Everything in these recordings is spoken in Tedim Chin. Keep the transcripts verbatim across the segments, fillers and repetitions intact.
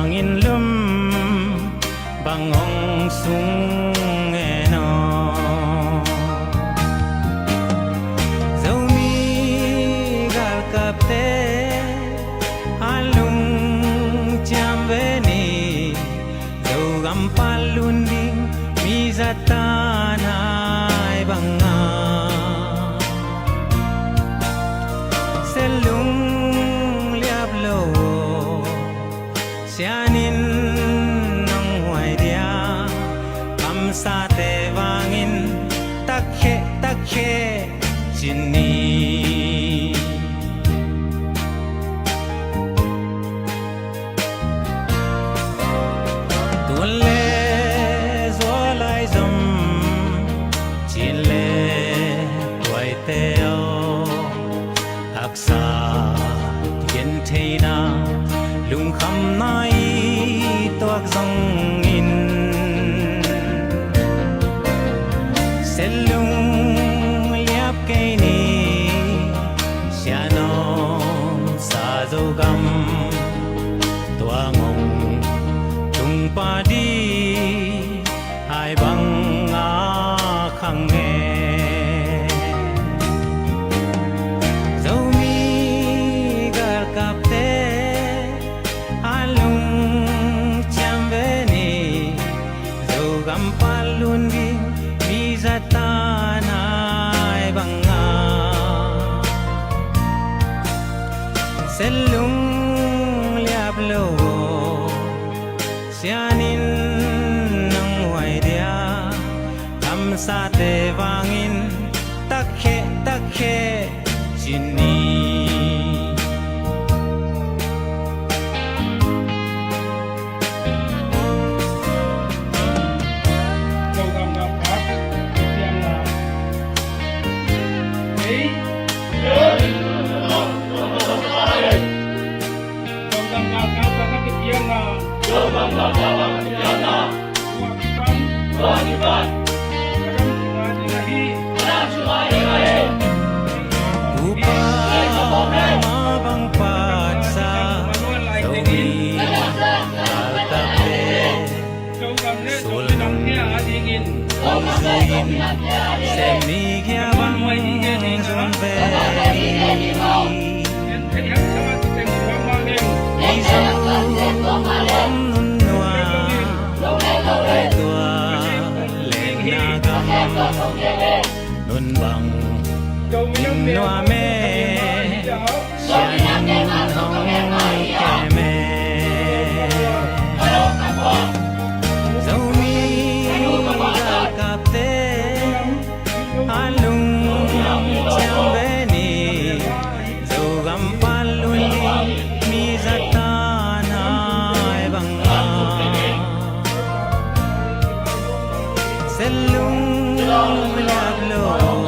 Bangin lum bang hong sung en aw. Zomi galkapte a lungciam ve ni. Zogam pan lun ding mi zatan hai banga. Selung liap lo aw. Sianin nong huai dia, kamsate vangin takkhe takkhe ci ni. Tun le zualai zom cin le tuaite aw. Haksa gentheina lungkhamna i tuak zongin, selung liap kei ni. Sianom sa Zogam tuang hong tungpa di hai banga khang e. Zomi galkapte a lungciam ve ni. Zogam pan lun ding mi zatan hai banga. Selung liap lo aw. Sianin nong huai dia, kamsate vangin takkhe takkhe ci ni. Upa ma bang patsa Zomi galkapte. Sulnung om zuin sem ni kia bang zun ve. Ni zong om nun nua tua lenna gam nun bang in nua me. Sianin hong kem e. Zomi galkapte a lungciam ve ni. Zogam pan lun ding mi zatan hai banga. Selung liap lo aw.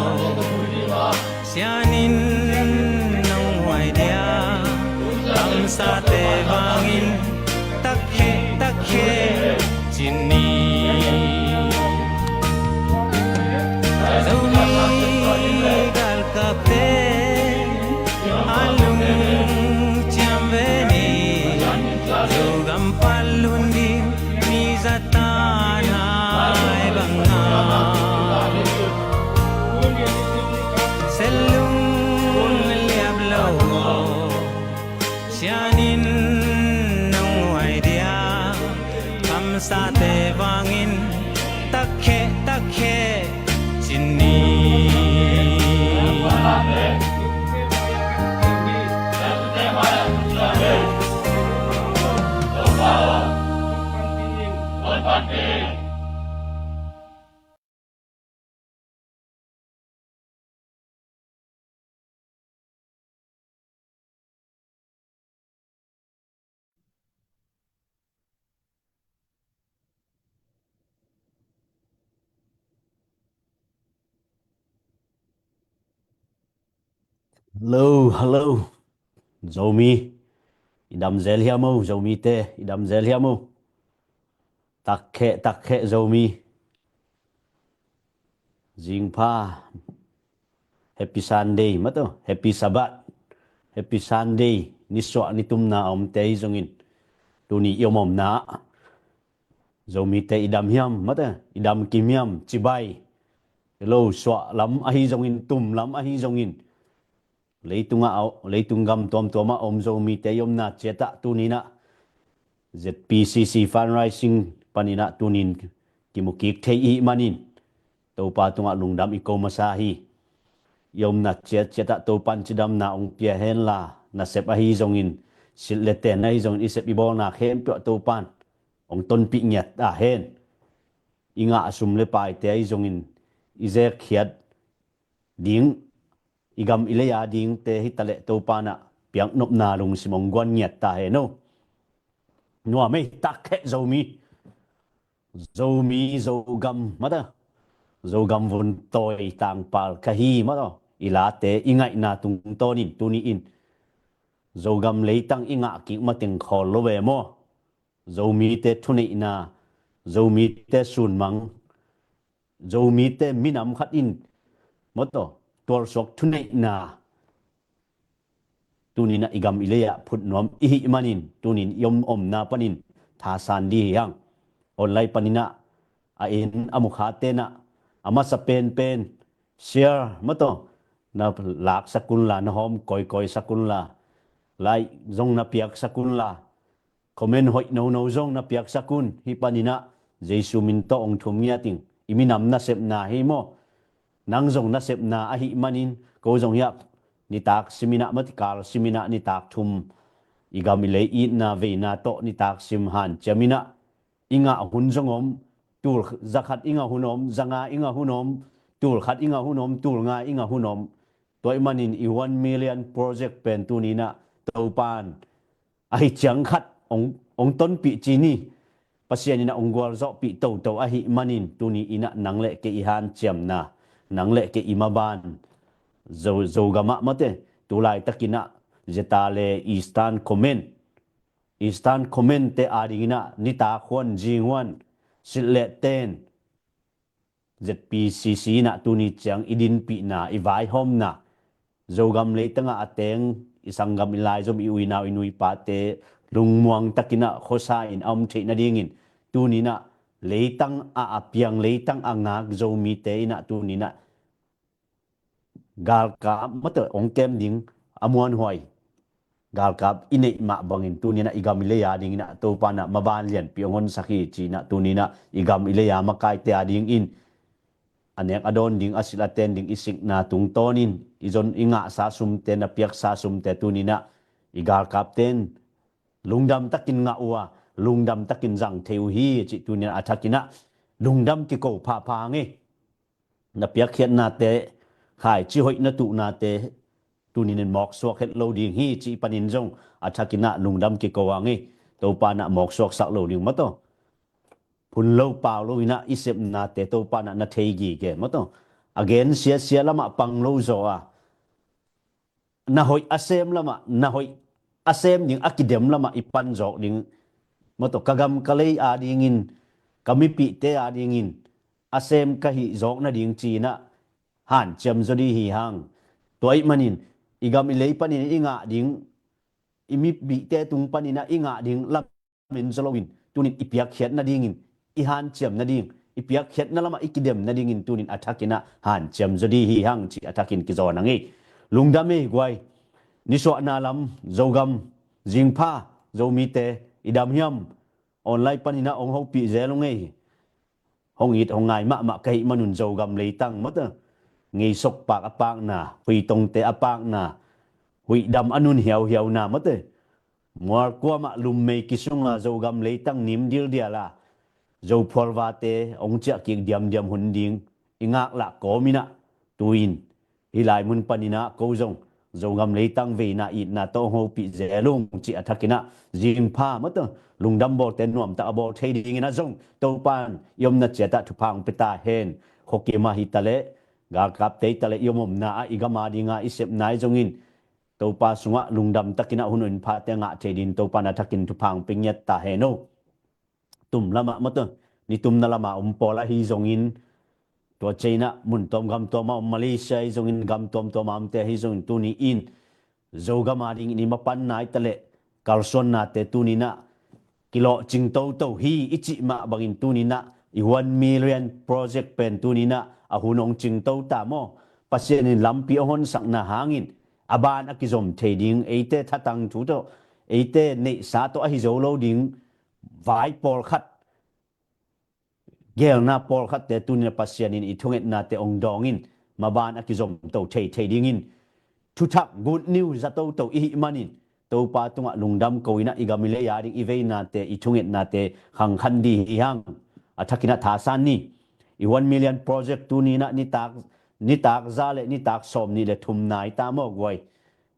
Sianin nong huai dia, kamsate vangin takkhe takkhe ci ni. Zomi galkapte a lungciam ve ni. Zogam pan lun ding mi zatan hai banga. Selung liap lo aw. Sianin nong huai dia, kamsate vangin takkhe takkhe ci ni. Hello, hello. Zomi. I dam zel hiam o, Zomite. I dam zel hiam o. Takkhe, takkhe Zomi. Zingpha. Happy Sunday, maw taw. Happy Sabbath. Happy Sunday. Nisuah nitumna a omte hi zongin. tuni i om omna ah Zomite i dam hiam, mate, i dam kim hiam, cibai, lo suah lam ahi zongin, tum lam ahi zongin, leitungah, leitung gam tuamtuamah om Zomite i omna ciatah tuninah Z P C C fundraising paninah tunin kimukik thei i hih manin Topa tungah lungdam i ko masa hi. I omna ciatciatah Topan cidamna hong pia henla, nasep ahi zongin, silh le ten ahi zongin, i sep i bawlna khempeuh Topan hong tonpih ngiat ta hen. I ngah sum le paite ahi zongin i zekkhiat ding, i gam i lei a dingte hitaleh Topanah piaknopna lungsim hong guan ngiat ta hen o. Nuam ei, takkheh Zomi, Zomi, Zogam, mata, Zogam vun tawi tangpal ka hi, mata, i late i ngaihna tungtawnin tuni in Zogam leitang i ngah kik mateng khawl lo ve maw? Zomite thuneihna, Zomite sunmang, Zomite minam khat in, mata, tualsuak thuneihna tuninah i gam i lei ah phut nuam i hih manin, tunin i om omna panin thasan di hi hang. Online paninah a en a mukha tenah a masa penpen share, mata, na laksak unla, na hawm kawikawi sak unla, like zong na piaksak unla, comment hoih nono zong na piaksak un. Hih paninah Jesu min tawh hong thum ngiat ing. I minam nasepna hi maw? Nang zong nasepna ahih manin, ko zong hiah nitak siminah, mata, kal siminah nitak thum i gam i lei itna veina tawh nitak sim hanciaminah i ngah hun zong om, tul zakhat i ngah hun om, zanga i ngah hun om, tul khat i ngah hun om, tul nga i ngah hun om. Tua i manin i one million project pen tuninah Topan ahi ciang khat hong, hong tonpih ci ni. Pasian inah hong gualzawhpih toto ahih manin tuni inah nang le kei i hanciamna, nang le kei i maban, Zo, Zogamah, mate, tulaitakinah Zeta le Eastern Command, Eastern Command te adinginah nitak huan, zing huan, silh le ten, Z P C C inah tuni ciang i dinpihna, i vaihawmna, Zogam leitangah a teng i sanggam, i laizom, i uinau, i nuipate lungmuang takinah khuasa in a om theih nadingin tuninah leitang ah a piang, leitang a ngak Zomite inah tuninah galkap, mata, hong kem ding a muanhuai galkap i neih mah bangin tuninah i gam i lei a dinginah Topanah maban lianpi hong honsak hi. Cinah tuninah i gam i lei a makaite a dingin a nek a dawn ding, a silh a ten ding i sikna tungtawnin i zon i ngahsa sumte, na piaksa sumte tuninah i galkapten lungdam takin ngah uh a, lungdam takin zang thei uh hi, cih tuninah a thakinah lungdam kiko phapha ngei. Na piakkhiatnate, khaici hoih na tuhnate tunin in mawksuak het lo ding hi, cih panin zong a thakinah lungdam kiko a ngei. Topanah mawksuaksak lo ding, mata, phun lo pau lo inah i sepnate Topanah na thei gige, mata, a gen siasia lamah pang lo zaw a, na hoih a sem lamah, na hoih a sem ding a kidem lamah i pan zawk ding, mata, ka gam ka lei a dingin, ka mipihte a dingin a sem ka hih zawk nading cinah hanciam zaw di hi hang. Tua ih manin i gam i lei panin i ngah ding, i mipihte tung paninah i ngah ding lam en zaw loin tunin i piakkhiat nadingin, i hanciam nading, i piakkhiatna lamah i kidem nadingin tunin a thakinah hanciam zaw di hi hang, cih a thakin kizawn a ngei. Lungdam ei guai. Nisuahna lam, Zogam, zingpha, Zomite i dam hiam? Online paninah hong hopih zel uh ngei hi. Hong it hong ngai mahmah ka hih manun Zogam leitang, mata, ngeisok pak a pakna, huitongte a pakna, huihdam a nun hiauhiauna, mata, mualkuamah lummei kisunga Zogam leitang nim dildiala Zophualvate hong ciahkik diamdiam hun ding i ngaklah kawminah tuin hih lai mun paninah ko zong Zogam leitang veina itna tawh hong hopih zel ung, cih a thakinah zingpha, mata, lungdam bawlte nuamtak a bawl thei dinginah zong Topan i omna ciatah thupha hong pia ta hen. Khuakim ah hitaleh, galkapte hitaleh, i om omna ah i gam a dinga i sepna ahi zongin Topa sungah lungdam takinah hun hoih phate ngah thei dingin Topan a thakin thupha hong pia ngiat ta hen o. Tum lamah, mata, nitumna lama om pawl ahi zongin, tua cianginah mun tuam gam tuama om, Malaysia ahi zongin, gam tuamtuama omte ahi zongin tuni in Zogam a dingin i mapanna hitaleh kalsuannate tuninah kilawhcing toto hi i cih mah bangin tuninah i one million project pen tuninah a hun hong cingto ta maw? Pasian in lampi hong honsakna hangin a ban a kizom thei ding, eite thatang thu tawh, eite neihsa tawh ahi zo lo ding vai pawlkhat, gelna pawlkhatte tuninah Pasian in i thungetnate hong dawngin maban a kizomto thei thei dingin thuthak good news za toto i hih manin Topa tungah lungdam ko inah i gam i lei a ding i veinate i thungetnate khangkhan di hi hang. A thakinah thasan ni. I one million project tuninah nitak, nitak za le nitak sawm nih le thum nai ta maw guai?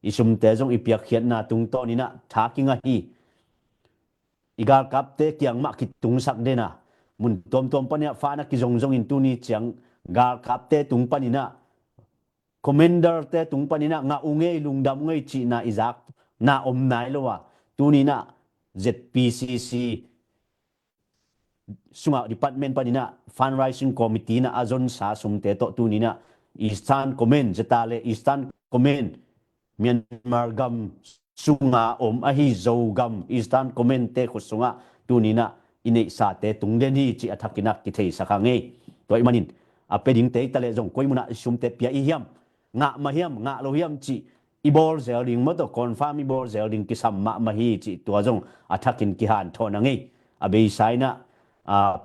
I sumte zong i piakkhiatna tungtawninah tha kingah hi. I galkapte kiang mah kitungsak dena mun tuamtuam paninah fan a kizongzongin tuni ciang galkapte tung paninah, commanderte tung paninah ngah uh ngei, lungdam uh ngei cihna i zak na om nai lo a, tuninah Z P C C sungah department paninah fundraising committee na a zonsa sumte tawh tuninah Eastern Command, zeta le Eastern Command, Myanmar gam sunga om ahi Zogam Eastern Command te khut sungah tuninah i neihsate tungden hi cih a thakinah kitheisak hang ei. Tua i manin a pia dingte i taleh zong koi munah i sumte pia i hiam, ngah mah hiam, ngah lo hiam cih i bawl zel ding maw tawh, confirm i bawl zel ding kisam mahmah hi cih tua zong a thakin kihanthawn hang ei. A beisa inah a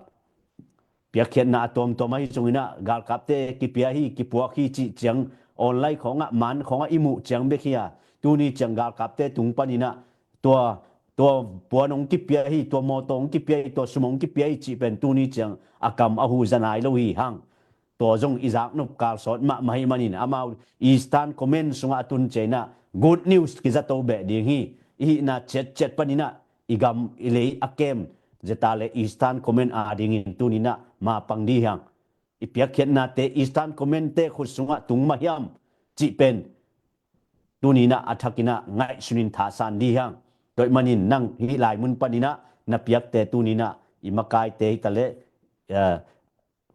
piakkhiatna a tuamtuam ahi zonginah galkapte kipia hi, kipuak hi cih ciang online khawngah, man khawngah i muh ciang bek hi a, tuni ciang galkapte tung paninah tua, tua puan hong kipia hi, tua mawtaw hong kipia hi, tua sum hong kipia hi cih pen tuni ciang a kam a hu za nai lo hi hang. Tua zong i zaknop kalsawt mahmah hi manin amau Eastern Command sungah a tun cianginah good news kizato beh ding hi. I hihna ciatciat paninah i gam i lei a kem zeta le Eastern Command a dingin tuninah mapang di hiang. I piakkhiatnate Eastern Command te khut sungah tung mah hiam cih pen tuninah a thakinah ngaihsunin thasan di hiang. Tua i manin nang hih lai mun paninah na piakte tuninah i makaite hi taleh, eh,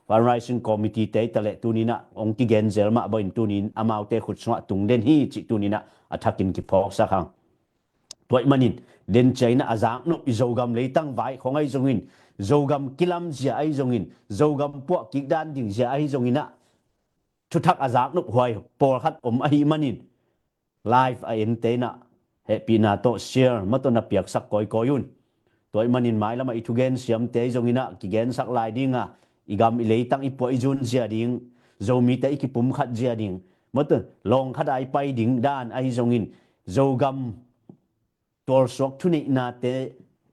fundraising committee te hi taleh tuninah hong kigen zel mah bawin tunin amaute khut sungah tungden hi cih tuninah a thakin kiphawksak hang. Tua i manin den cianginah a zaknop i Zogam leitang vai khawng ahi zongin, Zogam kilamzia ahi zongin, Zogam puah kikdan dingzia ahi zonginah thuthak a zaknop huai pawlkhat om ahi manin live a ente inah hehpihna tawh share maw tawh na piaksak kawikawi un. Tua i manin mailamah i thugen siamte ahi zonginah kigensak lai dinga i gam i leitang i puah i zun zia ding, Zomite i kipumkhat zia ding maw tawh lawngkhat a i pai ding dan ahi zongin Zogam tualsuak thuneihnate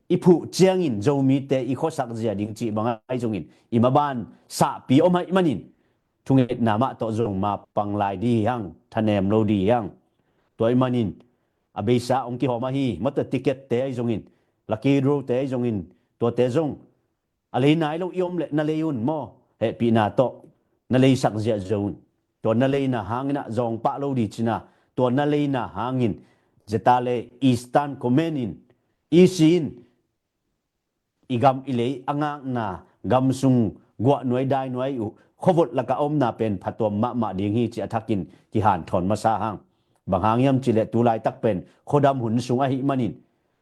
i phuh ciangin Zomite i khuasak zia ding cih bang ahi zongin i maban sahpi om ahi manin thungetna mah tawh zong mapang lai di hiang, thanem lo di hiang. Tua i manin a beisa hong kihawm ahi maw tawh ticket te ahi zongin, lucky draw te ahi zongin, tuate zong a lei nai lo i om leh na lei un maw? Hehpihna tawh na leisak ziahziah un. Tua na leina hanginah zawngpah lo di cina, tua na leina hangin zeta le Eastern Command in, E C in i gam i lei a ngakna, gam sung guahnuai dainuai uh khuavot lakah a omna pen phatuam mahmah ding hi cih a thakin kihanthawn masa hang. Bang hang hiam cihleh tu laitak pen khuadam hun sung ahi manin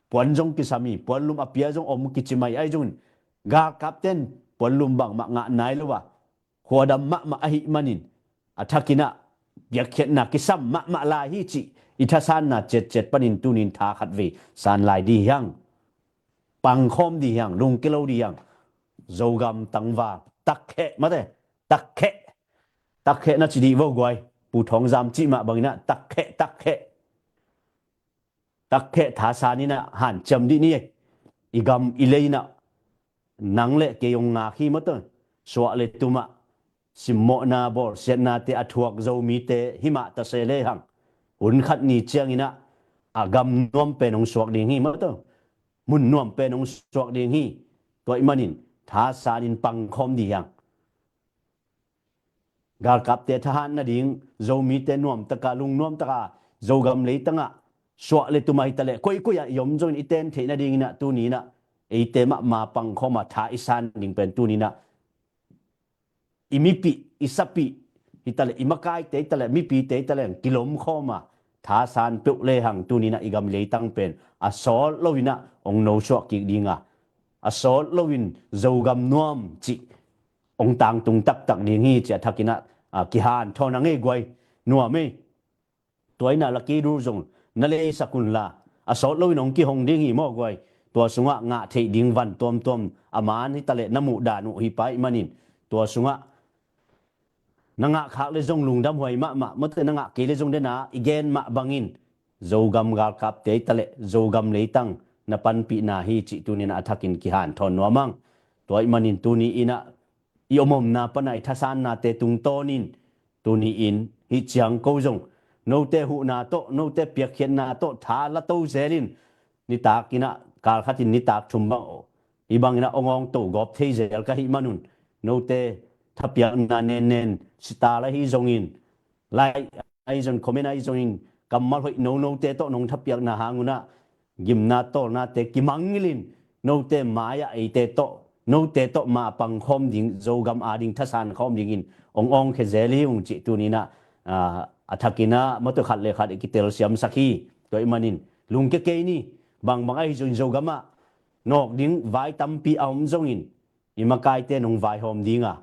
puan zong kisam hi, puanlum a pia zong om kici mai ahi zongin galkapten puanlum bangmah ngah nai lo a khuadam mahmah ahi manin a thakinah piakkhiatna kisam mahmah lai hi cih i thasanna ciatciat panin tunin tha khat vei san lai di hiang. Pangkhawm di hiang, lungkilo di hiang. Zogam tangval takkheh mate, takkheh, takkheh na ci dih vo guai. Pu Thawng Zam cih mah banginah takkheh, takkheh, takkheh thasan inah hanciam dih ni. I gam i lei inah nang le kei hong ngak hi maw tawh, suah le tumah simmawhna bawlsiatnate a thuak Zomite himah tase lehang hun khat ni cianginah a gam nuam pen hong suak ding hi maw tawh, mun nuam pen hong suak ding hi. Tua i manin thasanin pangkhawm di hiang. Galkapte thahat nading, Zomite nuamtaka, lungnuamtaka, Zogam leitangah suah le tumah hitaleh koikoi ah i om zongin i ten theih nadinginah tuninah eite mahmah pangkhawma tha i san ding pen tuninah i mipih, i sapih hitaleh, i makaite hitaleh, mipite hitaleh kilomkhawma thasan peuh lehang tuninah i gam leitang pen a sawt loinah hong nosuah kik dinga a sawt loin Zogam nuam cih ong tangtung taktak ding hi, ci a thakin ah, a, kihanthawn a ngei guai. Nuam ei. Tua in ah Lucky Draw zong na leisak unla, a sawt loin ong kihong ding hi maw guai. Tua sungah ngah theih ding van tuamtuam a man hitaleh na muh dan uh hi pah ahih manin, tua sungah na ngah khak le zong lungdam huai mahmah, mawte na ngah kei le zong dena i gen mah bangin Zogam galkapte hitaleh Zogam leitang na panpihna hi cih tuni in ah a thakin kihanthawn nuam ing. Tua ahih manin tuni in ah i om omna pan ah i thasannate tungtawnin tuni in hih ciang ko zong note huhna tawh, note piakkhiatna tawh tha la to zelin, nitak in ah kal khatin nitak thum bang aw, hih bangin ah ong awngto gawp thei zel ka hih manun, note thapiakna nennen, sitar ahi zongin, like ahi zong, comment ahi zongin, kammal hoih nonote tawh nong thapiakna hang un ah gimna tawlnate kimangngilhin, note mai-ah eite tawh, note tawh mapang khawm ding, Zogam ading thasan khawm dingin ong awngkhia zel hi ung cih tuni in ah, a, a thakin ah mawte khat le khat i kitelsiamsak hi. Tua ahih manin lungkia kei ni. Bangbang ahi zongin Zogam ah nawk ding vai tampi a om zongin i makaite nong vaihawm ding a,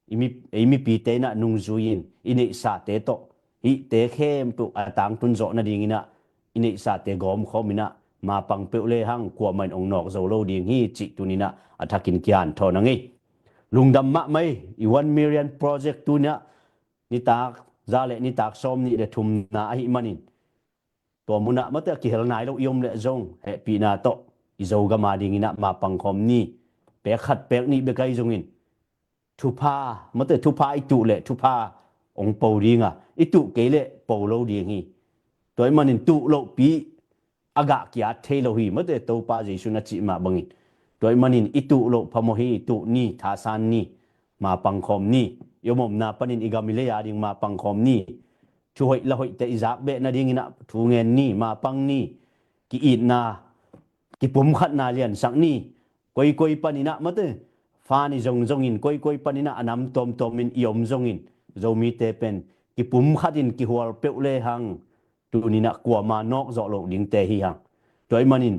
i mi, i mipite in ah nungzui-in i neihsate tawh hihte khempeuh a tangtun zawh nadingin ah i neihsate gawmkhawm in ah mapang peuh lehang kuamah in ong nawk zo lo ding hi cih tuni in ah a thakin kihanthawn a ngei. Lungdam mahmah ei. I one million project tuni in ah nitak za le nitak sawm nih le thumna ahih manin, tua munah mawte a kihel nai lo i om leh zong hehpihna tawh i Zogam adingin ah mapang khawm ni. Pek khat pek nih bek ahi zongin thupha, mawte thupha i tuh leh thupha ong po ding a, i tuh kei leh po lo ding hi. Tua ahih manin tuh lohpi a gah ki-at thei lo hi, mawte Topa Jesu in a cih mah bangin. Tua ahih manin i tuh loh phamawh hi. Tuh ni, thasan ni, mapang khawm ni. I om omna panin i gam i lei ading mapang khawm ni. Thu hoih la hoihte i zak beh nadingin ah thu ngen ni, mapang ni. Ki-itna, kipumkhatna liansak ni. Koikoi panin ah mawte, fa ni zongzongin koikoi panin ah a nam tuamtuamin i om zongin, Zomite pen kipumkhatin kihual peuh lehang tuni in ah kuamah nawk zawh loh dingte hi hang. Tua ahih manin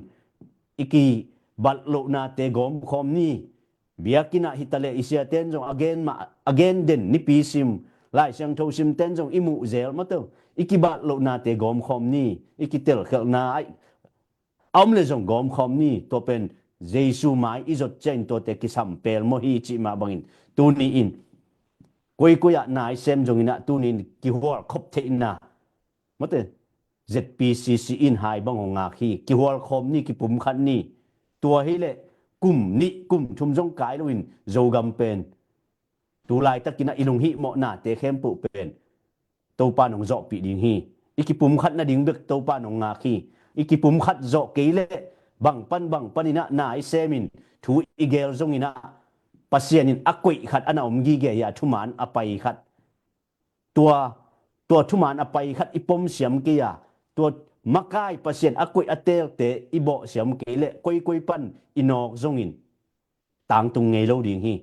i kibat lohnate gawmkhawm ni. Biakinn ah hitaleh i siaten zong a gen mah, a gen den, Nipi sim, Lai Siangtho simten zong i muh zel mawte, i kibat lohnate gawmkhawm ni. I kitelkhialhna a om le zong gawmkhawm ni. Tua pen Jesu mai i zot ciangin tuate kisam pelmawh hi cih mah bangin, tuni in koikoi ah na i sem zongin ah tuni in kihual khop theihna, mawte, Z P C C in hai bang hong ngak hi. Kihual khawm ni, kipumkhat ni. Tua hileh kum nih kum thum zong kai loin Zogam pen tu laitakin ah i lunghihmawhnate khempeuh pen Topa in hong zawhpih ding hi. I kipumkhat nading bek Topa in hong ngak hi. I kipumkhat zawh kei leh bang pan bang panin ah na i semin thu i gel zongin ah Pasian in a koih khat a na om gige hi a, thuman a pai khat. Tua, tua thuman a pai khat i pom siam kei a, tua makai Pasian a koih a teelte i bawh siam kei leh koikoi pan i nawk zongin tangtung ngei lo ding hi.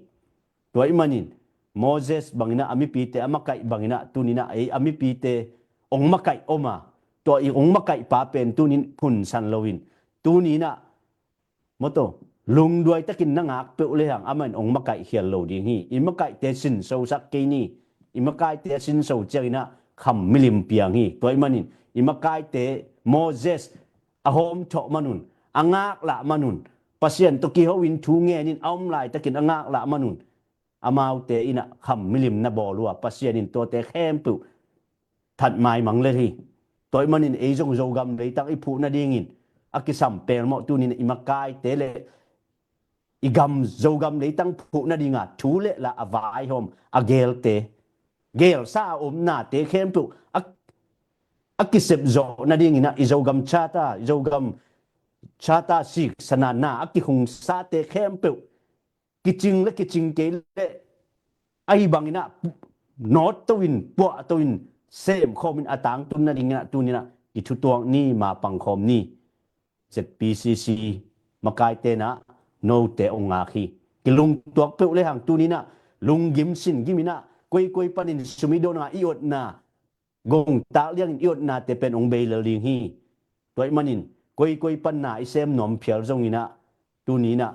Tua ahih manin Moses bangin ah a mipite a makaih bangin ah tuni in ah ei a mipite ong makaih om a, tua i ong makaihpa pen tuni in phunsan loin, tuni in ah mawte, lungduai takin na ngak peuh lehang amah in ong makaih khial lo ding hi. I makaihte sinsosak kei ni. I makaihte a sinso ciangin ah kham milim piang hi. Tua ahih manin i makaihte Moses a hawmthawh manun, a ngaklah manun, Pasian tawh kiho in thu ngenin a om laitakin a ngaklah manun, amaute in ah kham milim na bawl uh a, Pasian in tuate khempeuh that maimang lel hi. Tua ahih manin ei zong Zogam leitang i phuh nadingin a kisam pelmawh tuni in i makaite le i gam Zogam leitang phuh nadinga thu le la a vaihawm a gelte, gelsa a omnate khempeuh a, a kisep zawh nadingin ah i Zogam Charter, i Zogam Charter siksa na a kikhungsate khempeuh kicing le kicing kei le ahi bangin ah nawt to in, puah to in, sem khawmin a tangtun nadingin ah tuni in ah i thutuak ni, mapang khawm ni. Z P C C makaite in ah note ong ngak hi. Kilungtuak peuh lehang tuni in ah lunggim singim in ah koikoi panin sum i dawna i otna, gongtak liangin i otnate pen ong bei lel ding hi. Tua ahih manin koikoi pan na i sem nuam phial zongin ah tuni in ah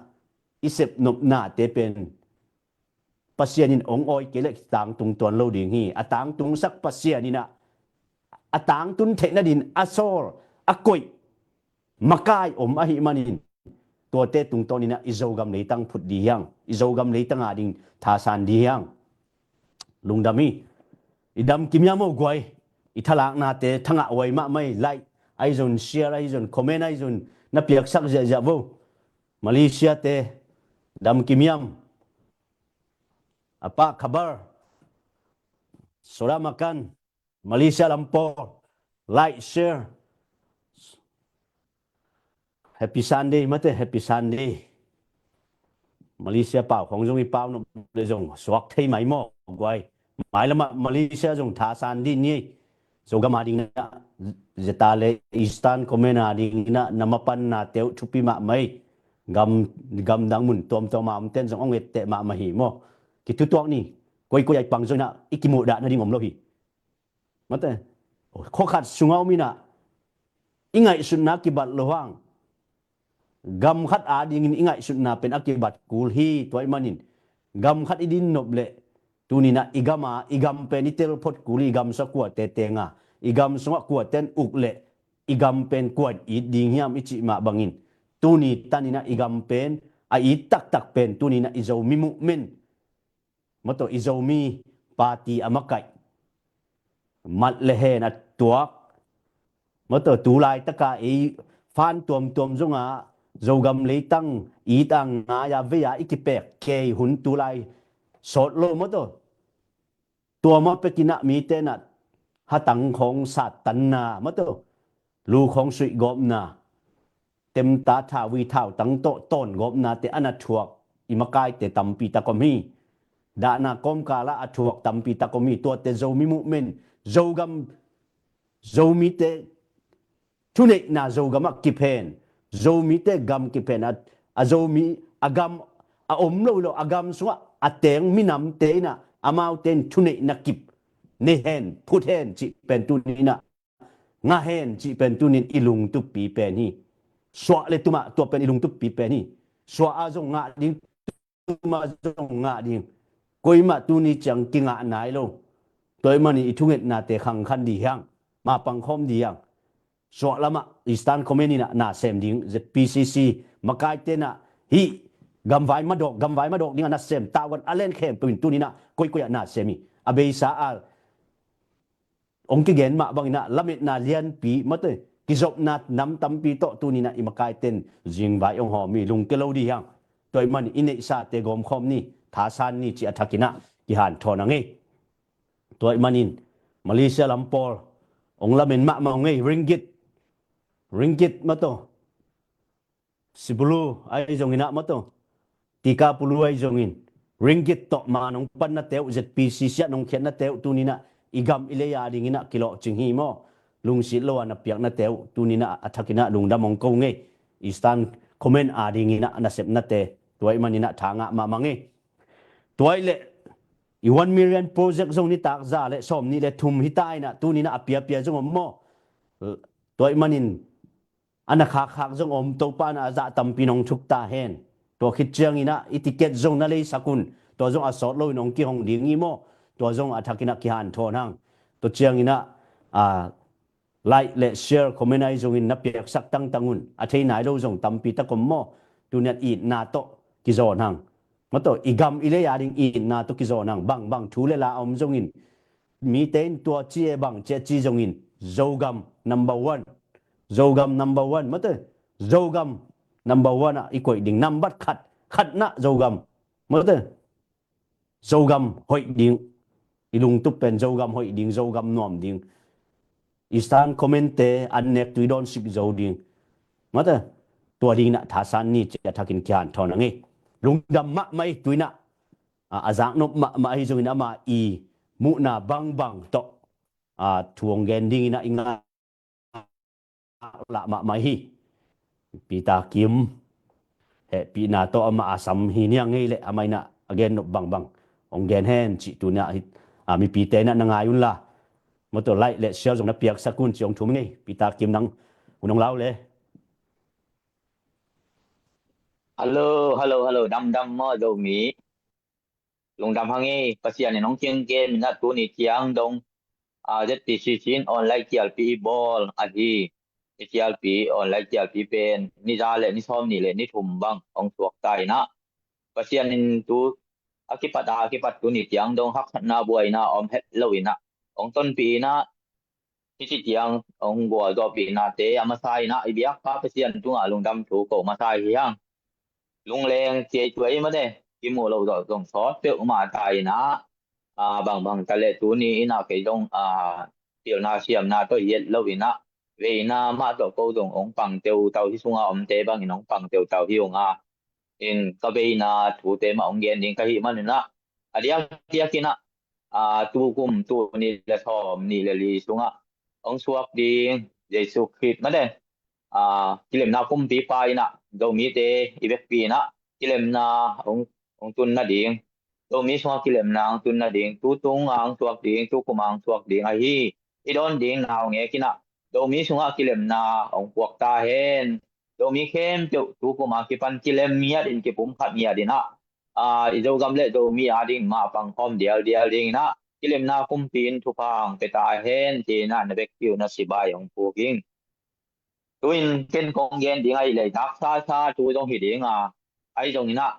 i sepnopnate pen Pasian in hong awi kei leh kitangtung tuan lo ding hi. A tangtungsak Pasian in ah a tangtun theih nadin a sawl, a koih makai om ahih manin tuate tungtawn in ah i Zogam leitang phut dih hiang, i Zogam leitang a ding thasan dih hiang. Lungdam hi. I dam kim hiam aw guai. I thalaknate thangah huai mahmah hi. Like ahi zong, share ahi zong, comment ahi zong na piaksak ziahziah vo. Malaysia te dam kim hiam. Apa khabar? Soda makan. Malaysia lampau. Like, share. Happy Sunday mate, Happy Sunday. Malaysia pau khong zong i pau nop le zong suak thei mai maw guai. Mai lama Malaysia zong thasan dih ni. Zogam a ding na, zeta le Eastern Command a ding na, na mapanna teuh thupi mahmah hi. Gam, gamdang mun tuamtuam a omten zong hong etteh mahmah hi maw. Kithutuak ni. Koikoi a i pang zong na i kimuhdah nading om lo hi. Mate, khua khat sungah om in ah i ngaihsutna kibat lo hang, gam khat a dingin i ngaihsutna pen a kibat kul hi. Tua ahih manin gam khat i din nop leh tuni in ah i gam a, i gam pen i tel phot kul hi. I gam sungah kuate teng a, i gam sungah kuaten uk leh i gam pen kua in it ding hiam i cih mah bangin tuni tan in ah i gam pen a it taktak pen tuni in ah i Zomi movement, mawtaw, i Zomi party a makaih, mat le hen a tuak, mawtaw, tu laitaka ei fan tuamtuam zongah Zogam leitang it a ngai a vei a i kipek kei hun tu lai sawt lo, mawtaw. Tua mah pekin ah mite in ah hatang khawng sattanna, mawtaw, lu khawng suih gawpna, temta thau, vui thau tang tawh tawn gawpnate a na thuak i makaite tampi tak om hi. Dahna kawmkalah a thuak tampi tak om hi. Tuate Zomi movement, Zogam, Zomite thuneihna Zogam ah kip hen, Zomite gam kip hen, a, a Zomi a gam a om lo hi lo, a gam sungah a teng minamte in ah amaute in thuneihna kip nei hen, phut hen cih pen tuni in ah ngah hen cih pen tunin i lungtuppi pen hi. Suah le tumah tua pen i lungtuppi pen hi. Suah a zong ngah ding, tumah zong ngah ding. Koimah tuni ciang kingah nai lo. Tua ahih manin i thungetnate khangkhan dih hiang, mapang khawm dih hiang. Suah lamah Eastern Command in ah na sem ding, Z P C C makaite in ah hih gamvai madawk, gamvai madawk ding a na sem, tavuan a len khempeuh in tuni in ah koikoi ah na sem hi. A beisa a hong kigen mah bangin ah lametna lianpi, mawtaw, kizopna nam tampi tawh tuni in ah i makaite in zingvai hong hawm hi. Lungke lo dih hiang. Tua ahih manin i neihsate gawmkhawm ni, thasan ni cih a thakin ah kihanthawn a ngei. Tua ahih manin Malaysia lam pawl hong lamen mahmah uh ngei. Ringgit, ringgit, mawtaw, Sibulu ahi zongin ah, mawtaw, Tikapulu ahi zongin, ringgit tawh man hong pannate uh, Z P C C ah hong khiatnate uh tuni in ah i gam i lei a dingin ah kilawhcing hi maw. Lungsit lo a na piaknate uh tuni in ah a thakin ah lungdam hong ko ngei. Eastern Command a dingin ah na sepnate, tua ahih manin ah tha ngah mahmah ngei. Tua ahih leh i one million project zong nitak za le sawmnih le thum hi ta in ah tuni in ah a piapia zong om maw. Tua ahih manin a na khakkhak zong om, Topa in ah a zah tampi in hong thuk ta hen. Tua khit ciangin ah i ticket zong na leisak un, tua zong a sawt loin hong kihong ding hi maw. Tua zong a thakin ah kihanthawn hang. Tua ciangin ah, a, like le share, comment ahi zongin na piaksak tangtang un. A thei nai lo zong tampi tak om maw. Tuni in ah itna tawh kizawn hang. Mawtaw, i gam i lei a ding itna tawh kizawn hang. Bangbang thu le la a om zongin, mite in tua ci e, bang ci e ci zongin, Zogam number one. Zogam number one, mawtaw, Zogam number one ah i koih ding. Nambat khat, khatna Zogam, mawtaw, Zogam hoih ding. I lungtup pen Zogam hoih ding, Zogam nuam ding. Eastern Command-te an nek tui dawn sik zo ding. Mawtaw, tua dingin ah thasan ni ci a thakin kihanthawn a ngei. Lungdam mahmah hi. Tuni in ah, a, a zaknop mahmah ahi zongin ama i muhna bangbang tawh, a, thu hong gen dingin ah i ngah lah mahmah hi. Peter Kim, hehpihna tawh amah a sam hi niang ngei leh amah in ah a gennop bangbang hong gen hen cih tuni in ah hi. A, mipite in ah na ngai unla, mawtaw, like le share zong na piaksak un cih hong thum ngei. Peter Kim, nang hun hong lau le. Hello, hello, hello, damdam maw Zomi? Lungdam hang ei, Pasian in hong ciangkem in ah tuni ciang dong, a, Z P C C in online kialpi i bawl ahi. I kialpi, online kialpi pen ni za le ni sawm nih le ni thum bang hong suak ta in ah, Pasian in tu a kipat a, a kipat tuni ciang dong haksatna buaina om het lo in ah hong tonpih in ah, hih ci ciang hong gualzawhpihnate a masa in ah i biakpa Pasian tungah lungdam thu ko masa hi hang. Lungleng ciai tuai mah ne, kimuh loh zawh zong sawt peuhmah ta in ah, a, bangbang ta le tuni in ah kei zong, a, pilna siamna tawh i et lo in ah, veina mah tawh ko zong hong pang teutau hi, sunga omte bangin hong pang teutau hi ung a, in ka veina thute mah hong gen ding ka hih man in ah, a diakdiak in ah, a, tu kum tu nih le sawm nih le li sungah hong suak ding Jesu Khrist mah ne, a, kilemna kumpipa in ah Zomite i vekpi in ah kilemna hong, hong tun nading, Zomi sungah kilemna hong tun nading, tu tung a hong suak ding, tu kum a hong suak ding ahi. I dawn ding naungek in ah Zomi sungah kilemna hong puak ta hen. Zomi khempeuh tu kum a kipan kilem ngiat in, kipumkhat ngiat in ah, a, i Zogam le Zomi ading mah pang khawm dialdial ding in ah kilemna kumpi in thupha hong pia ta hen, ci in ah na vekpi uh na sibai hong puk ing. Tu in ken kong gen ding ahih leh i taksa sa thu zong hi ding a, ahi zong in ah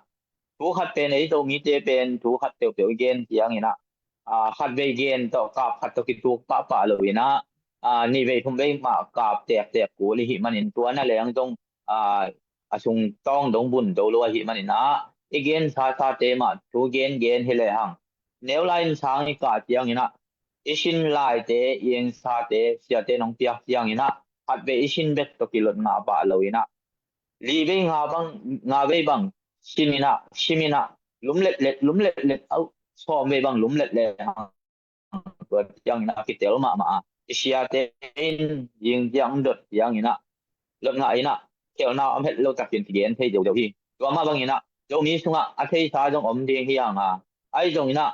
thu khat pen ei Zomite pen thu khat peuhpeuh i gen ciang in ah, a, khat vei gen tawh kap khat tawh kituk pahpah lo in ah, a, nih vei thum vei mah kap tektek kul i hih manin tua na leng zong, a, a sung tawng dong bun do lo ahih manin ah i gen sasate mah thu gengen hi lehang, neu lai in sang i kah ciang in ah i sin laite, i ensate siate nong piak ciang in ah khat vei i sin bek tawh kilot ngah pah lo in ah, li vei nga bang, nga vei bang sin in ah, sim in ah, lum letlet, lum letlet, au, sawm vei bang lum let lehang tua ciang in ah kitel mahmah a, i siate in zing ciang dot ciang in ah lot ngah in ah khelhna om het lo takin kigen thei deuhdeuh hi. Tua mah bang in ah Zomi sungah a theisa zong om ding hi hang a, ahi zong in ah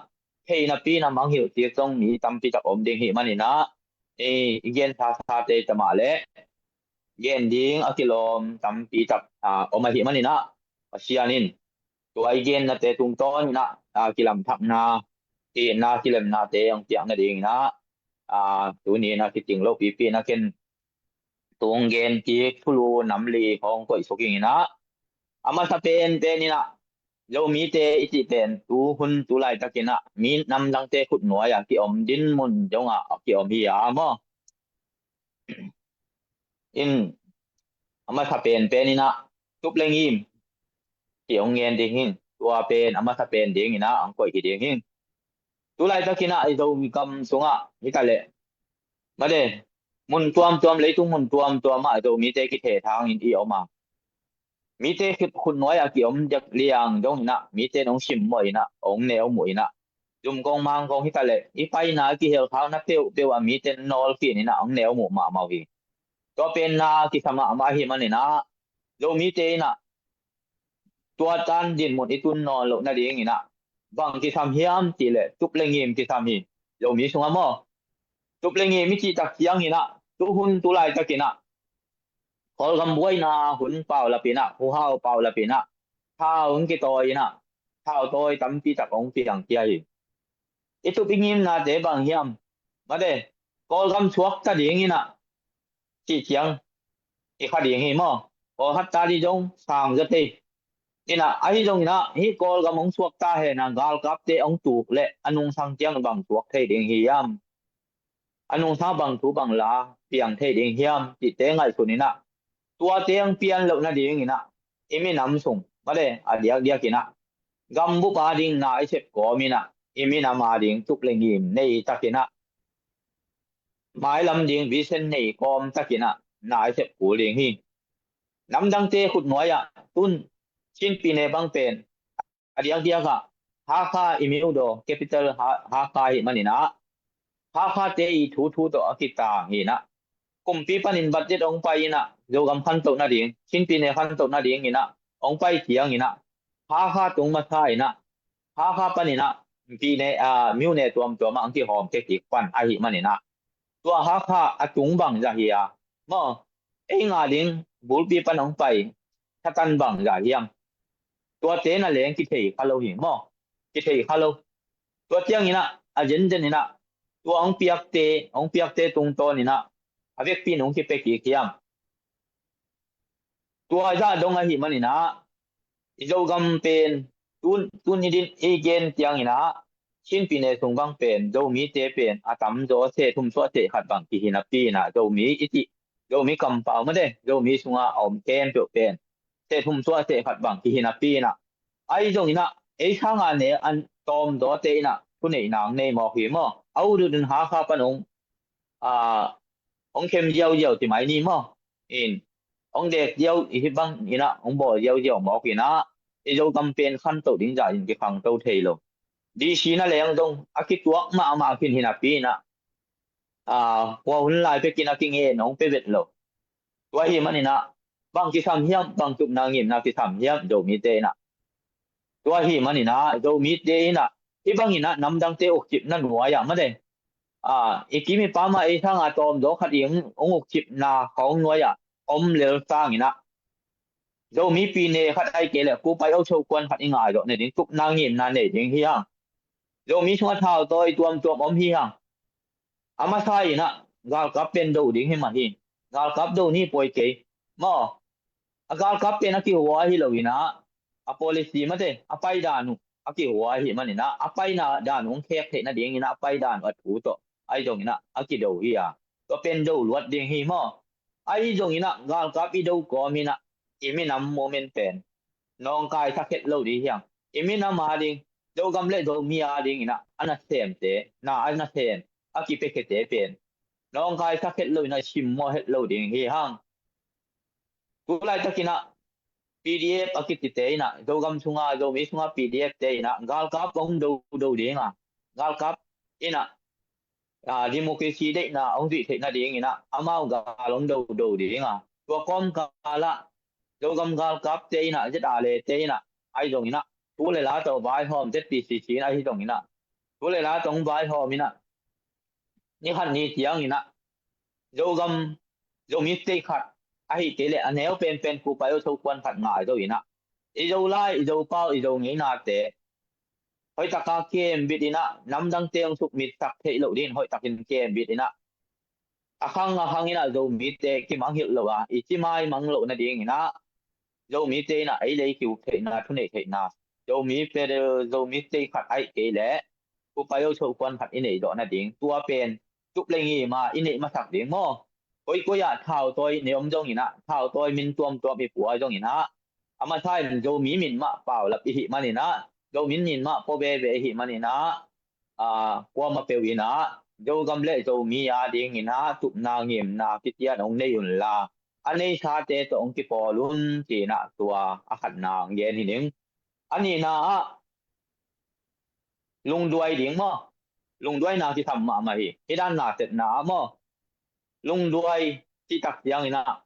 thei napi na mangngilh kik zong mi tampi tak om ding hih man in ah, i, i gen sasate ta mah leh gen ding a kilawm tampi tak, a, om ahih man in ah, Pasian in tua i gennate tungtawn in ah, a, kilamthakna, itna, kilemnate hong piak nading in ah, a, tuni in ah kiting lopipi in ah ken tung gen kik thulu nam li hong koih suk ing in ah, a masa penpen in ah Zomite i cih pen tu hun tu laitak in ah mi namdangte khutnuai ah kiom dinmun zong ah a kiom hi a maw? In a masa penpen in ah tup le ngim ci hong ngen ding hing. Tua pen a masa pen ding in ah hong koih hi ding hing. Tu laitak in ah i Zogam sungah hi ta leh, made, mun tuamtuam, leitung mun tuamtuam ah Zomite kithehthang in i om a, mite khut, khutnuai ah kiom dek liang dong in ah mite nong simmawh in ah hong neu muh in ah, zumkong mangkong hi ta leh i paina, i kihelkhakna peuhpeuh ah mite nawl khin in ah hong neu muh mahmah uh hi. Tua pen na kisam mahmah ahih man in ah Zomite in ah tua tan dinmun i tun nawn loh nading in ah bang kisam hiam cih leh tup le ngim kisam hi. Zomi sungah maw, tup le ngim i cih tak ciang in ah tu hun tu laitak in ah Kawlgam buaina hun paulap in ah, huhau paulap in ah, thau hong kitawi in ah, thautawi tampi tak hong piang khia hi. I tup i ngimnate bang hiam? Made, Kawlgam suakta ding in ah cih ciang i kha ding hi maw? Kawlkhat ta ding zong sang zaw thei in ah, ahi zong in ah hih Kawlgam hong suakta hen a, galkapte hong tuk leh a nungsang ciang bang suak thei ding hiam? A nungsang bang thu bang la piang thei ding hiam cihte ngaihsun in ah, tuate hong pian loh nading in ah i minam sung, made, a diakdiak in ah gambup ading na i sep kawm in ah i minam ading tup le ngim nei tak in ah, mailam ding vision nei kawm tak in ah na i sep kul ding hi. Namdangte khutnuai ah tun Chin pyine bang pen a diakdiak ah Hakha, i myo daw capital Ha, Hakha ahih man in ah Hakhate i thuthu tawh a kitang hi in ah, kumpi panin budget hong pai in ah Zogam khantoh nading, Chin pyine khantoh nading in ah hong pai ciang in ah Hakha tung masa in ah, Hakha pan in ah pyine, a, myo ne tuamtuam ah hong kihawm kik pan ahih man in ah, tua Hakha a tung bang zah hi a maw? Ei nga ding bulpi pan hong pai Satan bang zah hiam? Tuate na leng kithei kha lo hi maw? Kithei kha lo. Tua ciangin ah a zenzen in ah tua hong piakte, hong piakte tungtawn in ah a vekpi in hong kipia kik hiam? Tua zah dong ahih manin ah i Zogam pen tun, tun i din i gen ciangin ah Chin pyine sung bang pen Zomite pen a tamzaw seh thum suah seh khat bang kihi napi in ah Zomi i cih, Zomi kampau mate, Zomi sunga a om khempeuh pen seh thum suah seh khat bang kihi napi in ah, ahi zongin ah ei sanga ne an tawmzawte in ah thuneihna hong nei mawk hi maw? A ut ut in Hakha pan hong, a, hong khem ziauziau ci mai ni maw? In hong dek ziau i hi bang in ah hong bawl ziauziau mawk in ah i Zogam pen khantoh ding zah in kikhangto thei lo. D C na leng zong a kituak mahmah khin hi napi in ah, a, kua hun lai pekin a kingen hong pia vet lo. Tua ahih manin ah bang kisam hiam, bang tupna ngimna kisam hiam Zomite in ah? Tua ahih manin ah Zomite in ah hih bangin ah namdangte ukcipna nuai ah mate, a, i kim i pam ah ei sanga tawmzaw khat i hong, hong ukcipna khawng nuai ah om lel sangin ah Zomi pyine khat ahih kei leh Kupayoh Chokuan khat i ngaizawh nading tupna ngimna nei ding hi hang. Zomi sungah thautawi tuamtuam om hi hang. A masa in ah galkap pen do ding hi mah hi. Galkap do ni poi kei maw? A galkap pen a kihua hi lo in ah a policy mate, a paidan uh a kihua ahih manin ah a paidan uh hong khek theih nadingin ah a paidan uh a thu tawh ahi zongin ah a kido hi a, tua pen do luat ding hi maw? Ahi zongin ah galkap i do kawmin ah i minam movement pen nawngkaisak het lo ding hi hang. I minam a ding, Zogam le Zomi a dingin ah a nasemte, na a nasem, a kipiakhiate pen nawngkaisak het lo in ah simmawh het lo ding hi hang. Tu laitakin ah P D F a kicite in ah Zogam sunga, Zomi sunga P D F te in ah galkap hong do do ding a, galkap in ah, a, democracy deihna hong zuih theih nadingin ah amau gal hong do do ding a, tua kawmkal ah Zogam galkapte in ah Z R A te in ah ahi zongin ah thu le la tawh vaihawm, Z P C C in ahi zongin ah thu le la tawh hong vaihawm in ah ni khat ni ciangin ah Zogam, Zomi state khat ahih kei leh a neu penpen Kupayoh Chokuan khat ngai zo in ah i Zolai, i Zopau, i Zo ngeinate hoih taka kembit in ah namdangte hong sukmitsak theih loh dingin hoih takin kembit in ah a khang a khang in ah Zomite kimangngilh lo a, i cimaimang loh nadingin ah Zomite in ah ei lei kiuk theihna, thuneih theihna, Zomi federal, Zomi state khat ahih kei leh Kupayoh Chokuan khat i neih zawh nading tua pen tup le ngim a i neih masak ding maw? Koikoi ah thautawi nei om zongin ah, thautawi min tuamtuam i pua zongin ah, a masa in Zomi min mah paulap i hih manin ah, Zomi min mah pua veve i hih manin ah, a, kuamah peuh in ah Zogam le Zomi a dingin ah tupna ngimna kician hong nei unla, a neisate tawh hong kipawl un, ci-in ah tua a khatna hong gen hi ning. A nihna ah lungduai ding maw? Lungduaina kisam mahmah hi. Hih dan na sepna ah maw, lungduai cih tak ciangin ah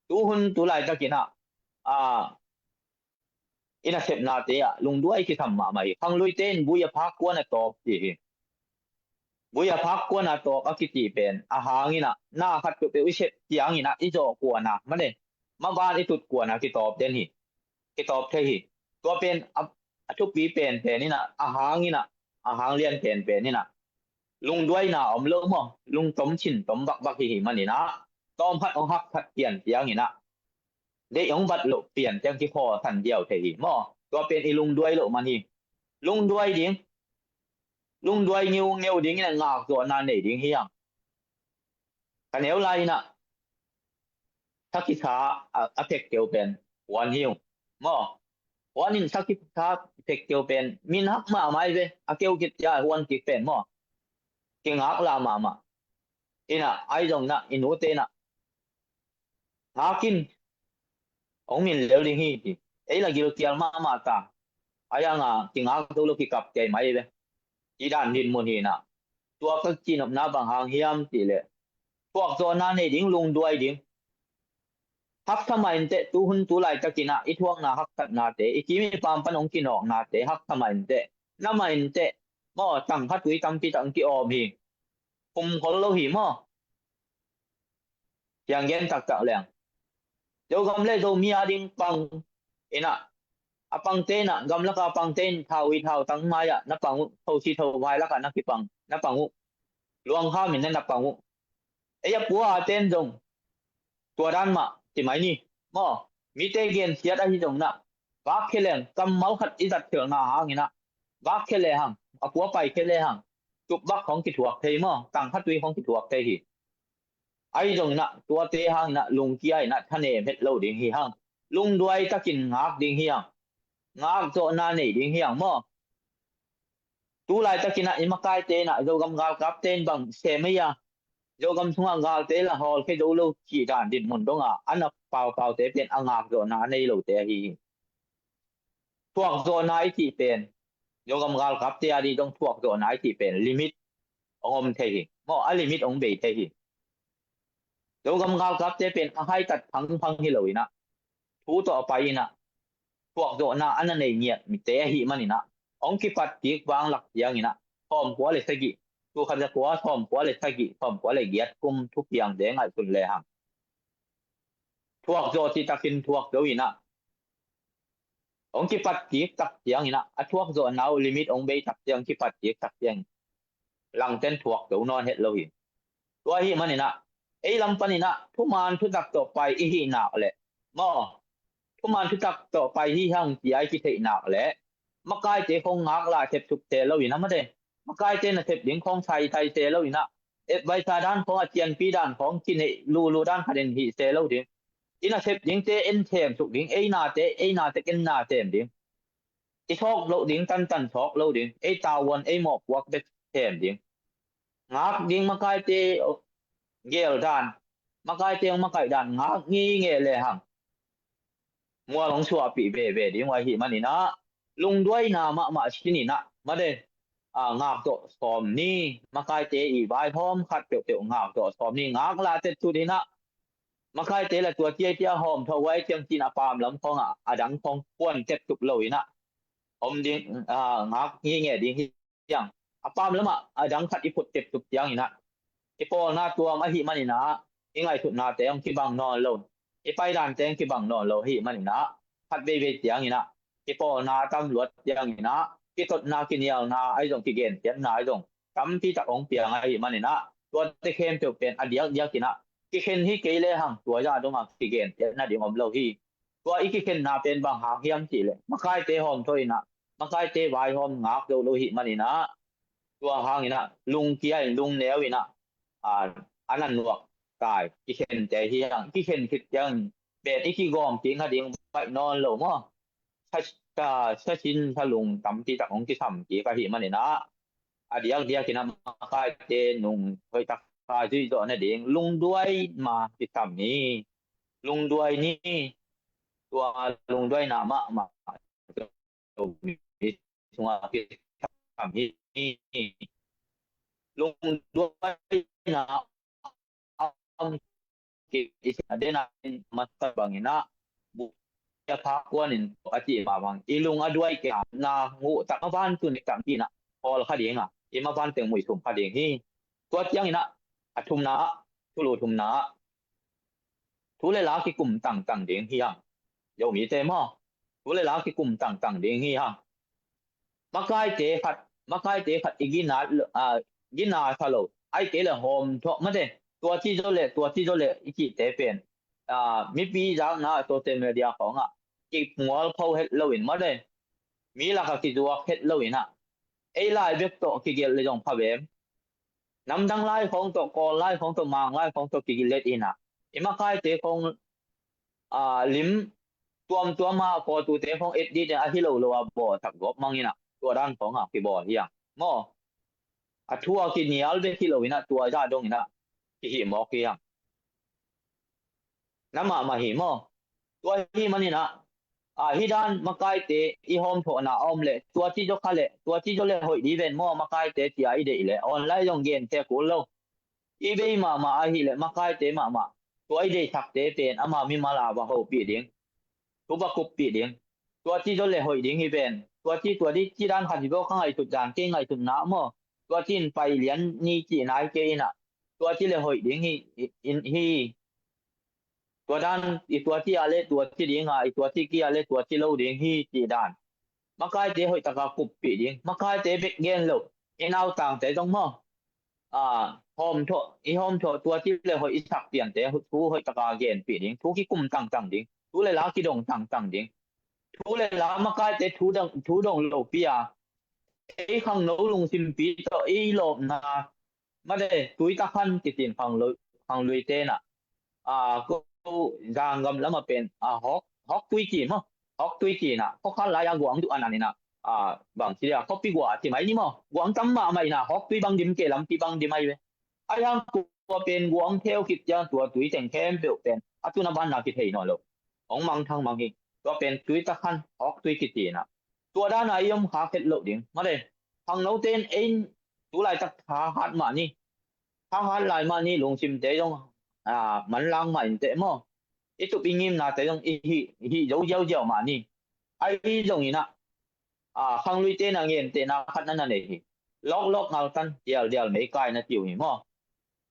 tu hun tu laitakin ah, a, i nasepnate ah lungduai kisam mahmah hi. Khangluite in vui a phak kuan a tawp ci hi. Vui a phak kuan a tawp a kici pen a hangin ah na khat peuhpeuh i sep ciangin ah i zawh kuan a, mane, maban i tut kuan a kitawp den hi. Kitawp thei hi. Tua pen a, a thupi penpen in ah, a hangin ah, a hang lian penpen in ah lungduaina om lo maw? Lungtom cin tom vakvak hi, hi manin ah tawm khat hong hak khat pian ciangin ah deih hong vat loh pian ciang kikhawlsan diau thei hi maw? Tua pen i lungduai loh man hi. Lungduai ding, lungduai ngeungeu dingin ah ngakzawhna nei ding hi hang. Ka neu lai in ah sakisa a, a phekkeu pen huan hi uh maw? Huan in sakisa phekkeu pen min hak mahmah hi ve, a keu kit cia huan kik pen maw? Kingak la mahmah. In ah, ahi zongin ah i nute in ah ngak in, hong min lel ding hi, ci. Ei la gilkial mahmah ta. Ahi hang a kingak zo lo, kikap kei mai ve. Ci dan dinmun hi in ah. Tua ka cihnopna bang hang hiam cih leh thuakzawhna nei ding, lungduai ding. Haksa mah inteh, tu hun tu laitakin ah i thuakna haksatnate, i kim i pam pan hong kinawknate haksa mah inteh, na mah inteh maw, tangkha tui tampi tak hong ki-awm hi. Khum khol lo hi maw? Ciang gen taktak leng Zogam le Zomi a ding pang in ah A pangte in ah, gamlaka pangte in thau i thau tang mai-ah na pang uh, thosi tho vai lakah na kipang, na pang uh. Luangkham in na, na pang uh. Ei a pua a ten zong tua dan mah ci mai ni. Maw, mite gensiat ahi zong in ah, vak khia leng kammal khat i zat khelhna hang in ah, vak khia le hang, a pua pai khia le hang, tup vak khong kithuak thei maw, tang khat tui khong kithuak thei hi. Ahi zong in ah, tuate hang in ah, lungkia in ah, thanem het lo ding hi hang. Lungduai takin ngak ding hi hang. Ngak zawhna nei ding hi hang maw. Tu laitakin ah i makaite in ah Zogam galkapte in bang sem ei a, Zogam sungah galte la hawlkhia zo lo cih dan dinmun dongah a na paupaute pen a ngakzawhna a nei lote ahi hi. Thuakzawhna i cih pen, Zogam galkapte a dih zong thuakzawhna i cih pen limit hong om thei hi. Maw, a limit hong bei thei hi. Zogam galkapte pen a haitat phangphang hi lo in ah, thu tawh a pai in ah, thuakzawhna a na nei ngiat mite ahih manin ah, hong kipat kik vanglak ciangin ah, sawmkua le sagih, tul khat zakua sawmkua le sagih, sawmkua le giat kum thupiangte ngaihsun le hang, thuakzawh cih takin thuak zo in ah, hong kipat kik tak ciangin ah, a thuakzawhna uh limit hong bei tak ciang kipat kik tak ciang langten thuak zo nawn het lo hi. Tua ahih manin ah, ei lam panin ah thuman thutak tawh pai i hih nak leh, maw, thuman thutak tawh pai hi hang ci-a i kitheih nak leh, makaite khong ngaklah thepsuk se lo in ah, mate, makaite na thep ding khong saisai se lo in ah, etvaisa dan khong, a cianpi dan khong kineih lulu dan khat in hih se lo ding. I na thep dingte en themsuk ding, ei nate, ei nate en na them ding. I sawk loh ding tantan sawk lo ding, ei tavuan, ei mawhpuak bek them ding. Ngak ding, makaite gel dan, makaite hong makaih dan ngak ngingeh le hang, mual hong suahpih veve ding uh ahih manin ah, lungduaina mahmah sin in ah, mate, a, ngakzawh sawm ni, makaite i vaihawm khat peuhpeuh ngakzawh sawm ni, ngaklah tetsut in ah, makaite la tua ciacia hawm thawh huai ciang cin a pam lam khong ah a dang khong puan teptup lo in ah om ding, a, ngak ngingeh ding hi hang. A pam lamah a dang khat i phut teptup ciangin ah, i pawlna tuam ahih manin ah, i ngaihsutnate hong kibang nawn lo, i paidante hong kibang nawn lo ahih manin ah, khat veivei ciangin ah, i pawlna a tam luat ciangin ah, kitotna, kinialna ahi zong, kigensiatna ahi zong tampi tak hong piang ahih manin ah, tuate khempeuh pen a diakdiak in ah, kikhen hi kei le hang tua zah dongah kigensiatna ding om lo hi. Tua i kikhenna pen bang hang hiam cih leh, makaite hawm thawh in ah, makaite vaihawm ngak zo lo ahih manin ah, tua hangin ah lungkia in, lungneu in ah, a, a na nuak tai kikhente hi hang. Kikhen khit ciang pen i kigawm kik kha ding baih nawn lo maw. Sa, sa, sa sin sa lung tampi tak hong kisam kik ahih manin ah, a diakdiak in ah makaite nung hoih tak a zuih zawh nading lungduai ma kisam ni. Lungduai ni. Tua lungduaina mahmah Zomi sungah kisam hi. Lungduaina a om kik i sin a, dena in masa bangin ah, bu, a pha kuanin a cih mah bang, i lung a duai kei a, na nguh tak, mavan tun tak in ah hawl kha ding a, i mavan teng muisum kha ding hi. Tua ciangin ah, a thumna ah, thulu thumna ah, thu le la kikum tangtang ding hi hang. Zomite maw, thu le la kikum tangtang ding hi hang. Makaite khat, makaite khat i gina, a, gina sa lo, ahih kei le hawm thawh, mate, tua ci zaw le, tua ci zaw le i cihte pen, a, mipi zakna social media khawngah kimualpho het loin, mate, mi lakah kizuak het loin ah, ei lai bek tawh kigelh le zong pha vem. Namdang lai khawng tawh, Kawl lai khawng tawh, Mang lai khawng tawh kigelh in ah, i makaite khawng, a, lim tuamtuam a, kawtute khawng et dih teng a hi lo lo a bawlsak gawp mang in ah, tua dan khawng a kibawl hi hang. Maw, a thu a kinial bek hi lo in ah, tua zah dong in ah kihih mawk hi hang. Na mahmah hi maw. Tua hi manin ah, a, hi dan makaite i hawm thawhna a om leh, tua ci zaw kha leh, tua ci zaw le hoih dih ven maw makaite, cia i deih leh, online zong gen tek kul lo. I bei mahmah ahih leh makaite mahmah, tua i deihsakte pen ama mimal a va hopih ding, thu va kuppih ding. Tua ci zaw le hoih ding hi ven. Tua ci, tua dih ci dan khat hi baw, ka ngaihsut dan, kei ngaihsutna maw. Tua ci in pai lian ni cihna hi kei in ah, tua ci le hoih ding hi, hi, hi. Tua dan i tua ci a le tua ci ding a, i tua ci kia le tua ci lo ding hi cih dan. Makaite hoih taka kuppih ding. Makaite bek gen lo, i nautangte zong maw, a, hawmthawh, i hawmthawh tua ci le hoih i sak piante thu hoih taka genpih ding. Thu kikum tangtang ding. Thu le la kidong tangtang ding. Thu le la makaite thu dong, thu dong lopi a, ei khangno lungsimpi tawh ei lawpna, mate, Tuitakhan kitin khanglo, khanglui tenah, a, ko Zanggam lamah pen, a, Hawk, Hawk Tui ci maw, Hawk Tui cinah, khua khat lai-a guang duh a naninah, a, bang ci dia, khuapi gua ci mai ni maw, guang tam mahmah inah, Hawk Tui bang dim kei lampi bang dim ai ve. Ai hang tua pen guang theu khit ciang tua tui teng khempeuh pen a tun a banna kithei nawn lo. Hong mangthang mang hi. Tua pen Tuitakhan, Hawk Tui kicinah. Tua dana i om kha khet loh ding. Mate, khangnote in ei tu laitak thahat mah ni. Thahat lai mah ni, lungsimte zong, a, manlang mah inteh maw. I tup i ngimnate zong i hih, i hih zo ziauziau mah ni. Ai zonginah, a, khanglui tenah ngentehna khat na na nei hi. Lawklawk ngaltan, dialdial meikai na ci uh hi maw.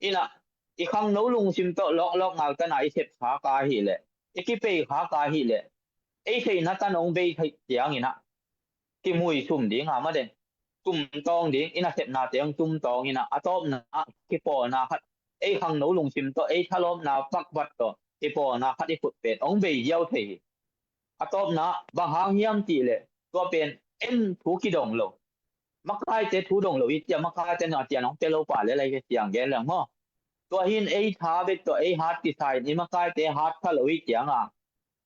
Inah, i khangno lungsim tawh lawklawk ngaltana i sep khak ahih leh, i kipei khak ahih leh, ei theihna tan hong bei theih cianginah, kimui sum ding a, mate, tumtawng ding, i nasepnate hong tumtawng inah, a tawpna ah kipawlna khat, ei khangno lungsim tawh, ei thalawpna pakbat tawh kipawlna khat i khut pen hong bei ziau thei hi. A tawpna ah bang hang hiam cih leh, tua pen en thu kidong lo. Makaite thu dong lo i cia, makaite na cia nong pia lo pa le lai ke ciang gen leng maw. Tua hin ei tha bek tawh ei hat kisa in i makaite hat kha lo i cianga,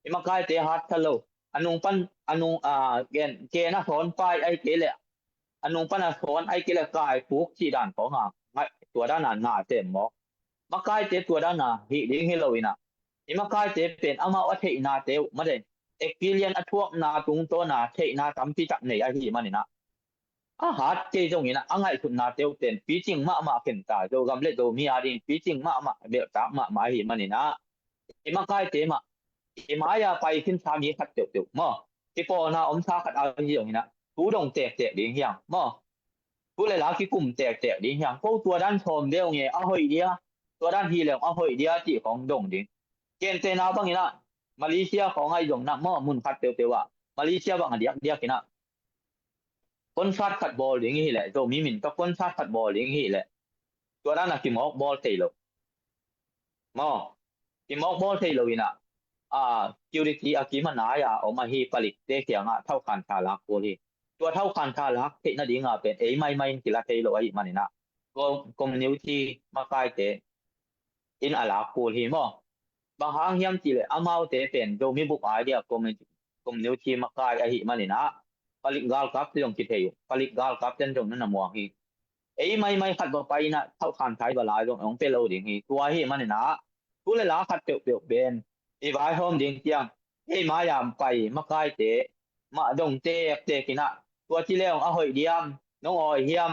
i makaite hat kha lo. A nung pan, a nung, a, gen, gen a sawn pai ai kei leh, a nung pan a sawn ai kei leh kai puk cih dan khawng a, ngai, tua dana na sem mawk. Makaite tua dana hih ding hi lo inah, i makaite pen amau a theihnate uh, mate, experience a thuakna tungtawna theihna tampi tak nei ahih maninah, a hat kei zonginah a ngaihsutnate uh ten picing mahmah khen ta, Zogam le Zomi a ding picing mahmah, belhtak mahmah ahih maninah, i makaite mah, i mai-a pai khinsa mi khat peuhpeuh maw, kipawlna omsa khat a hi zonginah, thu dong tektek ding hiang maw. Thu le la kikum tektek ding hiang. Ko tua dan sawm deuh nge a hoih dia, tua dan hi leng a hoih dia cih khawng dong ding. Gentehna banginah, Malaysia khawng ahi zonginah maw, mun khat peuhpeuh ah, Malaysia bang a diakdiakinah concert khat bawl ding hi leh, Zomi min tawh concert khat bawl ding hi leh, tua dana kimawk bawl thei lo. Maw, kimawk bawl thei lo inah, a, security a kim a nai-a om ahi palikte kiangah thaukhan tha lak kul hi. Tua thaukhan tha lak theih nadinga pen ei maimai in kila thei lo ahih maninah, tua community makaite in a lak kul hi maw. Bang hang hiam cih leh amaute pen Zomi buk ai dia community, community makai ahih maninah, palik galkapte zong kithei uh, palik galkapte zong na na muang hi. Ei maimai khat va pai inah thaukhan thai va lai zong hong pia lo ding hi. Tua ahih maninah, thu le la khat peuhpeuh pen i vaihawm ding ciang, ei mai-a pai makaite mah dong tektek inah, tua ci leng a hoih diam, nong awi hiam,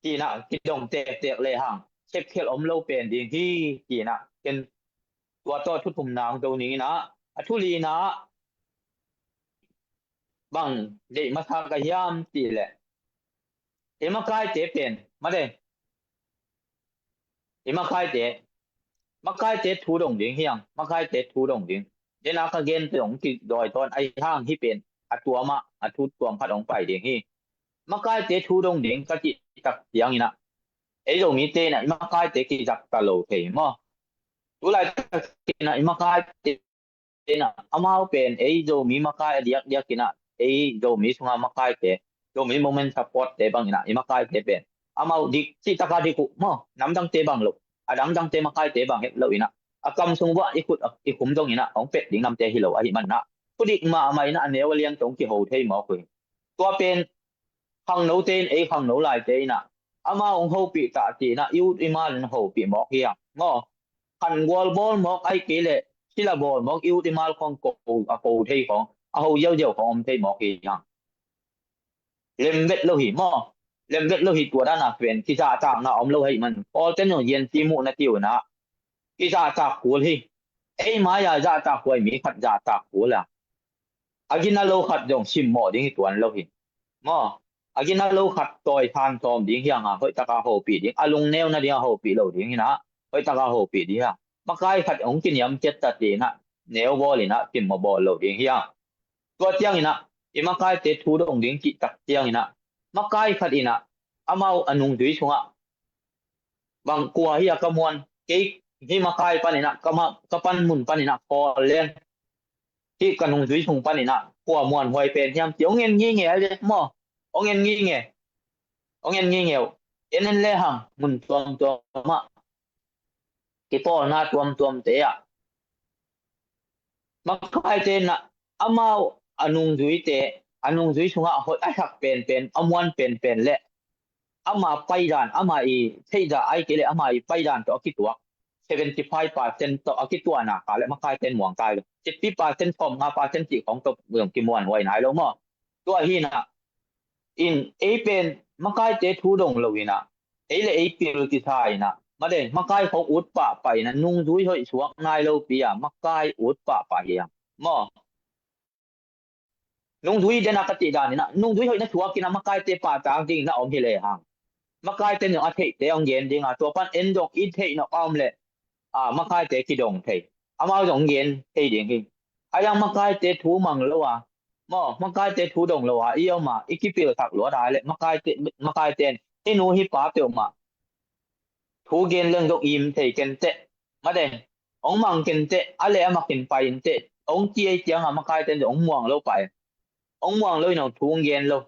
cinah kidong tektek lehang sepkhial om lo pen ding hi, cinah ken tua tawh thu thumna hong zo ning inah, a thu lina ah bang deih masa ka hiam cih leh, i makaite pen, mate, i makaite, makaite thu dong ding hiang, makaite thu dong ding. Dena ka gen tawh hong kidawi tawn ahi hang hih pen a tuam ah, a thu tuam khat hong pai ding hi. Makaite thu dong ding ka cih tak cianginah, ei Zomite inah i makaite kizakta lo thei maw. Tu laitak inah i makaite inah, amau pen ei Zomi makai a diakdiak inah, ei Zomi sunga makaite, Zomi Movement Support te banginah i makaite pen amau dik, cih taka dik uh maw, namdangte bang lo, a dangdangte makaite bang het lo inah, a kam sung uah i khut, i khum zonginah hong pet ding namte hi lo ahih maninah, khudik mahmah inah a neu a lian tawh hong kiho thei mawk uh hi. Tua pen khangnote in ei khangno laite inah, amau hong hopih ta ci inah i ut i mal in hopih mawk hiang maw. Khangual bawl mawk ai kei leh sila bawl mawk, i ut i mal khawng ko, a ko thei khawng, a ho ziauziau khawng om thei mawk hiang. Lemvet lo hi maw. Lemvet lo hi, tua dana pen kizahtakna om lo ahih man. Pawlten zong zianci muh na ti uh inah, kizahtak kul hi. Ei mai-a zahtak huai mi khat zahtak kul a, a gina lo khat zong simmawh ding hi tuan lo hi maw. A gina lo khat tawi than tawm ding hianga hoih taka hopih ding, a lungneu nadinga hopih lo ding hinah, hoih taka hopih ding hiang. makai khat hong kiniam ciat ta ci-in ah neu bawl in ah simmawh bawl lo ding hi hang. Tua ciangin ah i makaite thu dong ding cih tak ciangin ah makai khat in ah amau a nungzui sungah bang kua hi a ka muan, kei hih makai panin ah ka ma-, ka panmun panin ah khawl leng hih ka nungzui sung panin ah kua muanhuai pen hiam ci hong en ngingei a le maw, hong en ngingei, hong en ngingei uh. En en le hang mun tuamtuam ah kipawlna tuamtuamte ah makaite in ah amau a nungzuite, a nungzui sungah hoih a sak penpen, a muan penpen le ama paidan, ama i theihzah ai kei le ama i paidan tawh a kituak seventy five percent tawh a kituahna ka le makaite in muang kai lo. Fifty percent, sawmnga percent cih khawng tawh zong kimuanhuai nai lo maw. Tua hi in ah in ei pen makaite thu dong lo in ah ei le ei pil kisa in ah made makai khawng ut pahpah in ah nungzui hoih suak nai lopi a makai ut pahpah hi hang maw. Nungzui den a ka cih dan in ah nungzui hoih na suak in ah makaite pahtak ding na om hi le hang. Makaite in zong a theihte hong gen ding a, tua pan en zong i theih nawh a om le a makaite kidong thei, amau zong gen thei ding hi. A yang makaite thu mang lo a maw, makaite thu dong lo a i om a i kipilsak luat a le makaite, makaite in hih nu hih pa peuhmah thu gen leng zong im thei kenteh. Made hong mang kenteh, a le a makin pai inteh hong ci ei ciangah makaite in zong hong muang lo pah e. Hong muang lo in hong thu hong gen lo.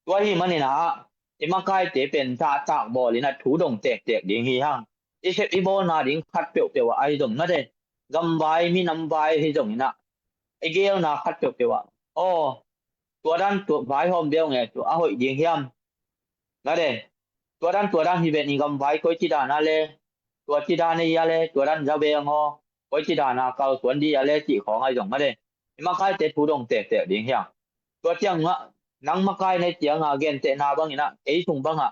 Tua hi manin ah i makaite pen zahtak bawl in ah thu dong tektek ding hi hang. I sep i bawlna ding khat peuhpeuh ah ahi zong made gamvai minamvai hi zong in ah i geelna khat peuhpeuh ah aw, tua dan tua vaihawm beuh nge tua a hoih ding hiam? Made tua dan tua dan hi ven i gamvai koi ci dan a le tua ci dan a hi a le tua dan za beng aw, koi ci dan a kalsuan di a le cih khawng ahi zong made i makaite thu dong tektek ding hiam? Tua ciangah nang makai na hi ciangah gentehna bangin ah ei sung bangah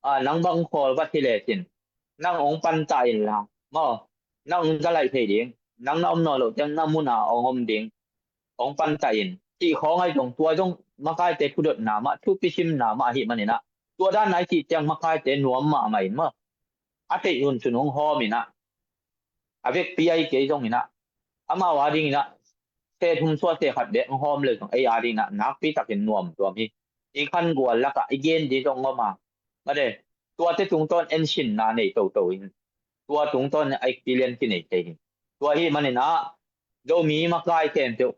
a nang bang hong khawl vat hi lecin nang hong pantah in la maw, nang hong zalaih thei ding, nang na om nawn loh ciang na munah hong om ding, hong pantah in cih khawng ahi zong tua zong makaite thudotna mah thupisimna mah ahi manin ah tua dan a i cih ciang makaite nuam mahmah in maw. A theih hun sun hong hawm in ah a vekpi ahi kei zong in ah amau a ding in ah se thum suah se khat bek hong hawm le zong ei a ding in ah nakpi takin nuam tuam hi. I khangual lakah i gen ding zong om a made tuate tungtawn ensinna nei toto in tua tungtawn a experience kinei thei hi. Tua hi manin ah Zomi makai khempeuh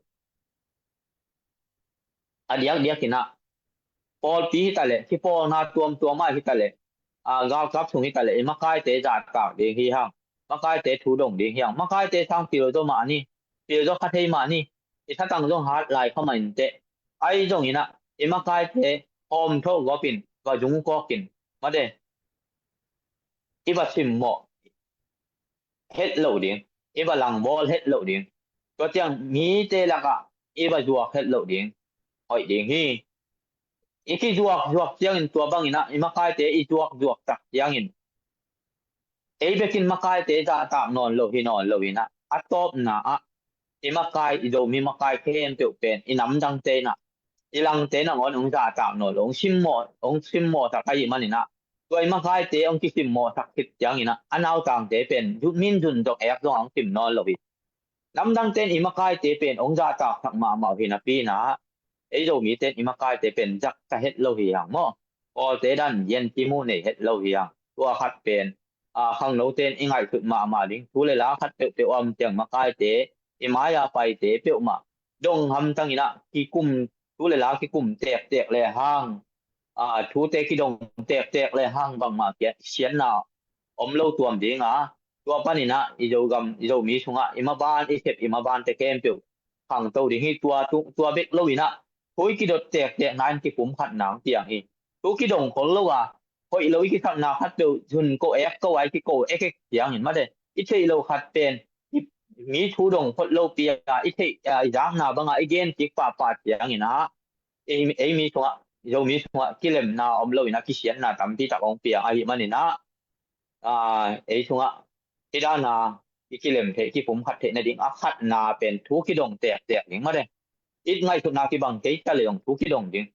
a diakdiak in ah pawlpi hi ta leh kipawlna tuamtuam ah hi ta leh a galkap sung hi ta leh i makaite zahtak ding hi hang. Makaite thu dong ding hi hang. Makaite sang pil zaw mah ni, pil zaw kha thei mah ni. I thatang zong hat lai kha mah inteh. Ahi zong in ah i makaite hawm tho gawp in va zung kawk in made i va simmawh het loh ding, i va langbawl het loh ding. Tua ciang mite lakah i va zuak het loh ding hoih ding hi. I kizuak zuak ciangin tua bangin ah i makaite i zuak zuak tak ciangin ei bekin makaite zahtak nawn lo hi nawn lo in ah a tawpna ah i makai, i Zomi makai khempeuh pen i namdangte in ah i langte nangawn hong zahtak nawn lo, hong simmawh, hong simmawh tak ahi manin ah tua i makaite hong kisimmawh tak khit ciangin ah a nautangte pen min zun zong ek zong hong sim nawn lo hi. Namdangte in i makaite pen hong zahtaksak mahmah uh hi napi in ah ei Zomite in i makaite pen zaksa het lo hi hang maw. Kawlte dan gen kimu nei het lo hi hang. Tua khat pen a khangnote in i ngaihsut mahmah ding. Thu le la khat peuhpeuh a om ciang makaite i mai-a paite peuhmah dong hamtang in ah kikum, thu le la kikum tektek le hang a thute kidong tektek le hang bangmah kia siatna om lo tuam ding a tua panin ah i Zogam, i Zomi sungah i maban, i sep i mabante khempeuh khangto ding hi. Tua, tua bek lo in ah thu i kidot tektekna in kipumkhatna hong piang hi. Thu kidong khol lo a hoih lo i kisakna khat peuh zun ko ek ko a i kiko ekek ciangin made i theih lo khat pen i, mi thu dong phot lopi a i theih a i zakna bangah i gen kik pahpah ciangin ah ei, ei mi sungah, Zomi sungah kilemna om lo in ah kisiatna tampi tak hong piang ahi manin ah a ei sungah i dana i kilem theih, kipumkhat theih nading a khatna pen thu kidong tektek ding made. I ngaihsutna kibang kei ta le zong thu kidong ding.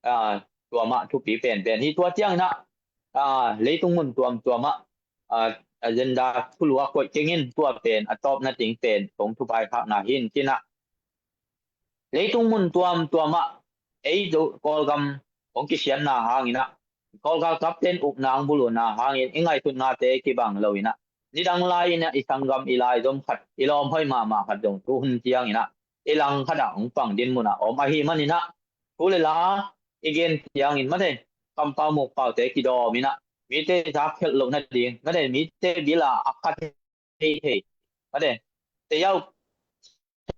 A tua mah thupi penpen hi. Tua ciangin ah a leitung mun tuamtuam ah a agenda thulu a koih kengin, tua pen a tawpna ding pen kong thupaikhakna hi in, ci-in ah. Leitung mun tuamtuam ah ei Zo Kawlgam hong kisiatna hangin ah, Kawlgam kapten ukna hong buluhna hangin i ngaihsutnate kibang lo in ah, nidang lai in ah i sanggam, i laizom khat, i lawmhoih mahmah khat zong tu hun ciangin ah i lang khat ah hong pang dinmun ah om ahih manin ah, thu le la i gen ciangin mate, kampau mukpaute kidawm in ah, mite zak khelh loh nading mate, mite bil ah a khat thei thei mate, teyau,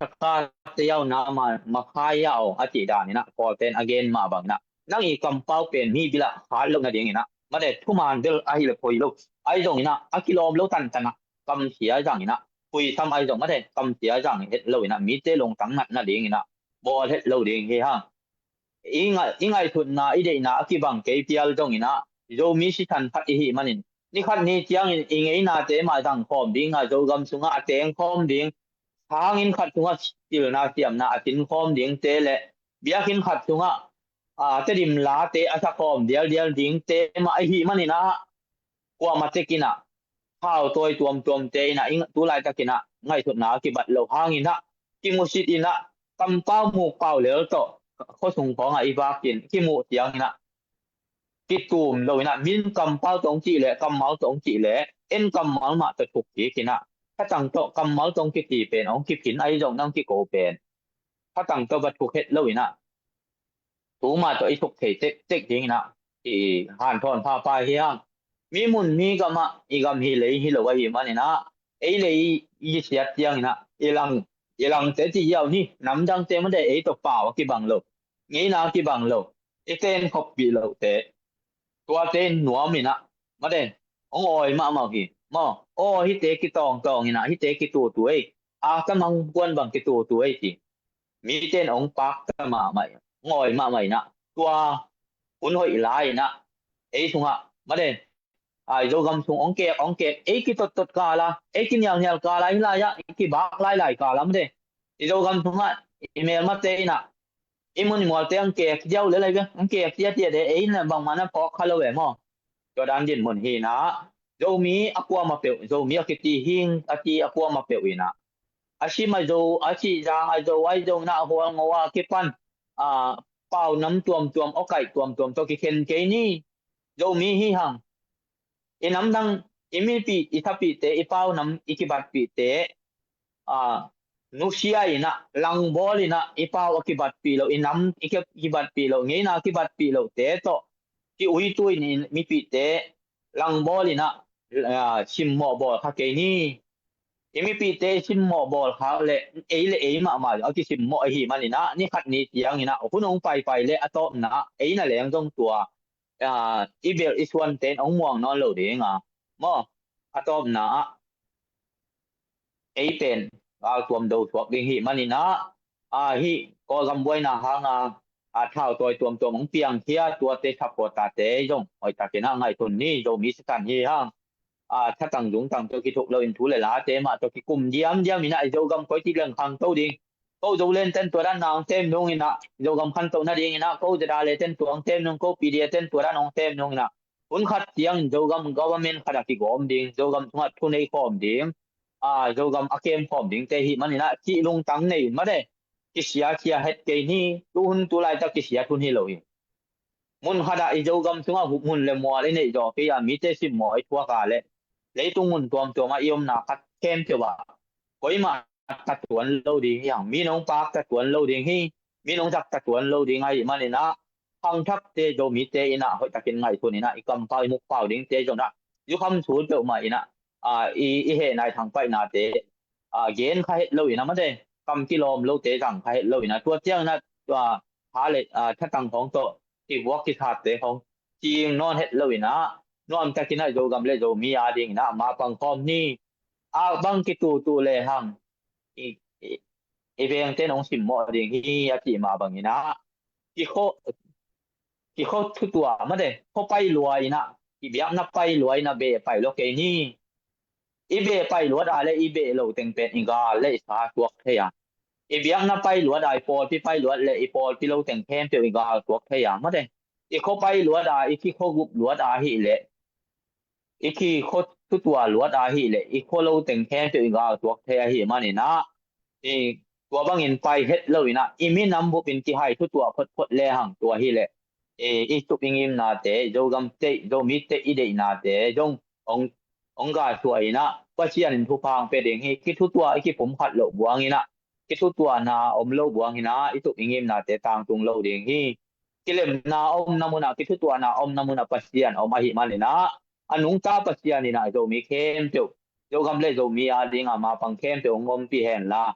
saka teyau na ma, makhai yau a cih dan in ah, Kawlten a gen mah bang in ah, nang i kampau pen mi bil ah khat loh nading in ah mate, thuman bel ahi le poi lo, ahi zong in ah a kilawm lo tantan ah kamsia zang in ah, puisam ahi zong mate, kamsia zang het lo in ah, mite lungtang nat nading in ah bawl het lo ding hi hang. I ngai, i ngaihsutna, i deihna a kibang kei pial zong in ah, Zomi sisan khat i hih manin, ni khat ni ciangin i ngeinate mah zang khawm ding a, Zogam sungah a teng khawm ding, sanginn khat sungah pilna siamna a sin khawm dingte le biakinn khat sungah, a, Tedim late a sa khawm dialdial dingte mah i hih manin ah, kuamah tek in ah, thau tawi tuamtuamte in ah, i, tu laitakin ah ngaihsutna a kibat loh hangin ah, kimusit in ah, kampau mukpau lel tawh khuasung khawngah i vakin kimuh ciangin ah, kitum lo in ah, min kampau tawh hong cih leh, kammal tawh hong cih leh, en kammal mah tawh thuk kik in ah, thatang tawh kammal tawh hong kici pen, hong kiphin ahi zong nang kiko pen, thatang tawh va thuk het lo in ah, tu mah tawh i thuk thei tektek ding in ah, i hanthawn phapha hi hang. Mi mun mi gam ah, i gam hi lei hi lo ahih manin ah, ei le ei i siat ciangin ah, i lang, i langte ci ziau ni, namdangte mate, ei tawh pau a kibang lo, ngeina a kibang lo, i ten khoppih lohte, tuate in nuam in ah mate, hong awi mahmah hi maw. Aw, hihte kitawngtawng in ah, hihte kitutu ei, a kamang kuan bang kitutu ei ci. Mite in hong pakta mahmah, hong awi mahmah in ah, tua hun hoih lai in ah, ei sungah mate, a, i Zogam sung hong kek, hong kek, ei kitottot kal a, ei kinialnial kal a, hih lai ah i kibak lailai kal a mate, i Zogam sungah i melmate in ah, i mun i mualte hong kek ziau le lai ve, hong kek ziau tiah de, ei in ah bangmah na phawk kha lo ve maw. Tua dan dinmun hi in ah, Zomi a kuamah peuh, Zomi a kiti hing a ti a kuamah peuh in ah, a sim a zo, a sihzang a zo, ahi zong in ah a hualngo a kipan, a, pau nam tuamtuam, awkaih tuamtuam tawh kikhen kei ni. Zomi hi hang. I namdang, i mipih, i thapihte, i pau nam i kibatpihte, a, nusia in ah, langbawl in ah, i pau a kibatpih loh, i nam i ki, kibatpih loh, ngeina a kibatpih lohte tawh ki-uitu in, i mipihte langbawl in ah, a, simmawh bawl kha kei ni. I mipihte simmawh bawl kha le, ei le ei mahmah a kisimmawh ahih manin ah, ni khat ni ciangin ah hun hong paipai le a tawpna ah ei na leng zong tua, a, i belh i suante in hong muang nawn lo ding a maw. A tawpna ah ei pen galtuam do suak ding hih manin ah, a, hih Kawlgam buaina hang a, a, thau tawi tuamtuam hong piangkhia tuate supporter-te zong hoihtakin ah ngaihsun ni. Zomi sisan hi hang. A, thatang zungtang tawh kithuk loin thu le late mah tawh kikum diamdiam in ah, i Zogam koi ci leng khangto ding. Ko Zolen ten tua dan na hong tem nung in ah, Zogam khantoh nading in ah, ko Zada le ten tua hong tem nung, ko P D A ten tua dan hong tem nung in ah, hun khat ciangin Zogam government khat a kigawm ding, Zogam sungah thu nei khawm ding, a, Zogam a kem khawm dingte hih manin ah, cih lungtang nei in mate, kisiasia het kei ni. Tu hun tu laitak kisiat hun hi lo hi. Mun khat ah i Zogam sungah hup mun le mual i neih zawh kei a, mite simmawh i thuak a le, leitung mun tuamtuam ah i omna khat khempeuh ah koimah ta tuan lo ding hi hang. Mi nong pakta tuan lo ding hi. Mi nong zakta tuan lo ding ahih manin ah, khangthakte Zomite in ah hoihtakin ngaihsun in ah, i kampau i mukpau dingte zong ah, zukham sul peuhmah in ah, a, i, i hehna i thangpaihnate, a, gen kha het lo in ah mate, kam kilawm lote zang kha het lo in ah, tua ciangin ah, tua, ha le, a, thatang khawng tawh kivuak kisatte khawng cing nawn het lo in ah, nuamtakin ah Zogam le Zomi a dingin ah mapang khawm ni. A bang kitutu le hang, i, i, i vengte in hong simmawh ding hi a cih mah bangin ah, kikho, kikho thutuah mate, kho pai lua in ah, i biakna pai lua in ah beh pai lo kei ni. I beh pai luat a le i beh lo teng pen i gal le i sa tuak thei a. I biakna pai luat a, i pawlpi pai luat le i pawlpi lo teng khempeuh i gal tuak thei a mate. I kho pai luat a, i kikho gup luat a hih leh, i kikho thutuah luat ahih leh i khua lo teng khempeuh i galtuak thei ahih manin ah, i tua bangin pai het lo in ah, i minam bupin kihai thutuah photphot lehang tua hi leh, i, i tup i ngimnate, Zogam te, Zomite i deihnate zong hong, hong galsuah in ah, Pasian in thupha hong pia ding hi. Kithutuah i kipumkhat loh buang in ah, kithutuahna om lo buang in ah, i tup i ngimnate tangtung lo ding hi. Kilemna omna munah, kithutuahna omna munah Pasian om ahih manin ah, a nungta Pasian in ah Zomi khempeuh, Zogam le Zomi a dingah mapang khempeuh hong ompih hen la,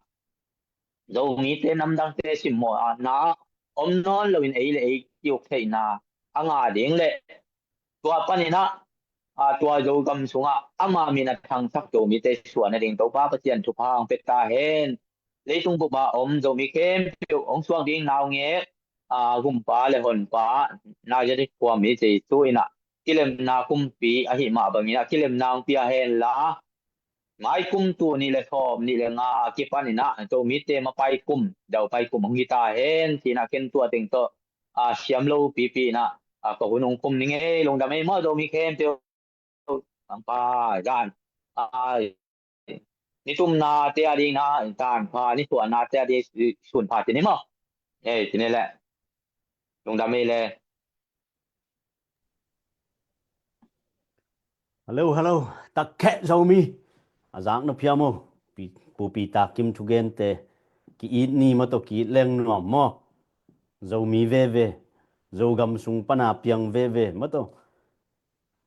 Zomite namdangte simmawhna om nawn loin ei le ei kiuk theihna a ngah ding le tua panin ah, a, tua Zogam sungah ama min a thangsak Zomite suahna ding Topa Pasian thupha hong pia ta hen. Leitung bup a om Zomi khempeuh hong suak ding naungek, a, gumpa le honpa, Nazareth khuami Jesu in ah kilemna kumpi ahih mah bangin ah, kilemna hong pia hen la, mai kum tul nih le sawm nih le nga a kipan in ah, Zomite mapai kum, daupai kum hong hi ta hen, ci-in ah ken tua teng tawh, a, siam lo pipi in ah, a, ka hun hong kum ning ei. Lungdam ei maw Zomi khempeuh. Tangpa zan, a, ni tumna te a ding na, tanpha ni suahna te a ding, sunpha ci ni maw. Ei, ci ni le. Lungdam ei le. Hello, hello. Takheh Zomi. A zak na phiam o. Pi-, Pu Peter Kim thugente. Ki-it ni maw tawh, ki-it leng nuam maw. Zomi veve. Zogam sung pana piang veve maw tawh,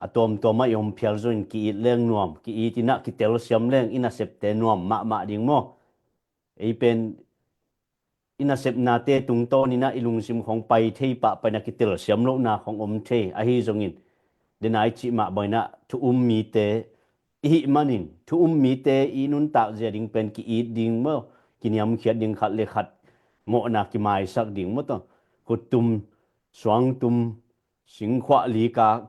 a tuamtuam ah i om phial zongin ki-it leng nuam. Ki-it in ah kitelsiam leng i nasepte nuam mahmah ding maw. Ei pen i nasepnate tungtawn in ah i lungsim khong pai thei pahpah in ah, kitelsiam lohna khong om thei. Ahi zongin, den a i cih mah bangin ah thu um mite i hih manin, thu um mite i nuntak zia ding pen ki-it ding maw, kiniamkhiat ding, khat le khat mawhna kimaisak ding maw tawh, khuttum, suangtum, singkhuah lika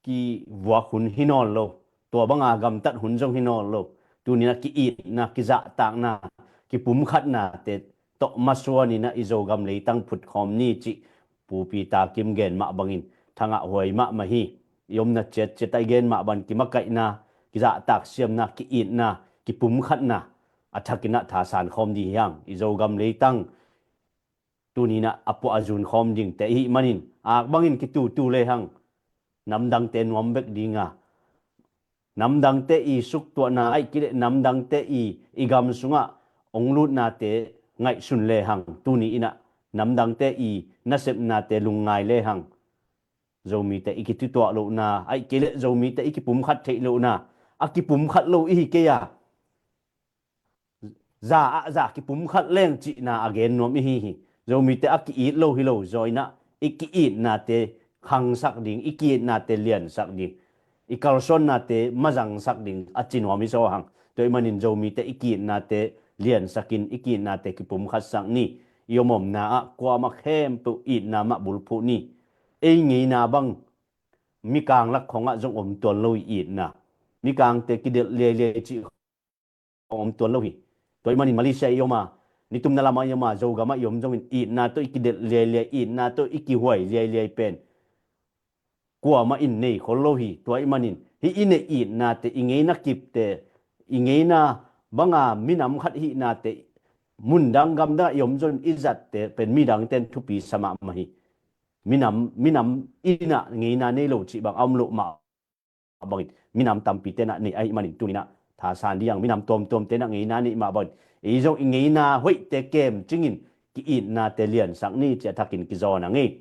kivuak hun hi nawn lo. Tua banga gamtat hun zong hi nawn lo. Tuni-in ah ki-itna, kizahtakna, kipumkhatnate tawh masuanin ah i Zogam leitang phutkhawm ni cih Pu Peter Kim gen mah bangin thangah huai mahmah hi. I omna ciatciat ah i gen mah bang kimakaihna, kizahtak siamna, ki-itna, kipumkhatna a thakin ah thasan khawm ding hi hang. I Zogam leitang tuni-in ah a puah a zun khawm dingte i hih manin, ak bangin kitutu lehang namdangte nuam bek ding a, namdangte i suktuahna ahih kei leh namdangte i, i gam sungah ong lutnate ngaihsun lehang, tuni-in ah namdangte i nasepnate lungngai lehang, Zomite i kitutuah lohna ahih kei leh Zomite i kipumkhat theih lohna, a kipumkhat lo i hi kei a, za ah za kipumkhat leng cihna a gen nuam i hi hi. Zomite a ki-it lo hi lo zaw-in ah i ki-itnate khangsak ding, i ki-itnate liansak ding, i kalsuannate mazangsak ding a ci nuam i zaw hang. Tua ahih manin Zomite i ki-itnate liansakin, i ki-itnate kipumkhatsak ni. I om omna ah kuamah khempeuh itna mah bulphuh ni. Ei ngeina bang mikang lak khongah zong om tuan lo i itna. Mikangte kidelh liailiai cih om tuan lo hi. Tua ahih manin Malaysia i om a, nitumna lamah i om a, Zogam ah i om zongin itna tawh i kidelh liailiai, itna tawh i kihuai liailiai pen kuamah in nei khol lo hi. Tua ahih manin hih i neih itnate, i ngeina kipte, i ngeina banga minam khat hihnate, mundang gamdang ah i om zongin i zatte pen midangte in thupi sa mahmah hi. Minam, minam in ah ngeina nei lo cih bang a om loh mah bangin minam tampi ten ah nei ahih manin tuni-in ah thasan ding, minam tuamtuam ten ah ngeina nei mah bangin ei zong i ngeina hoihte kemcingin ki-itnate liansak ni ci-a thakin kizawn a ngei.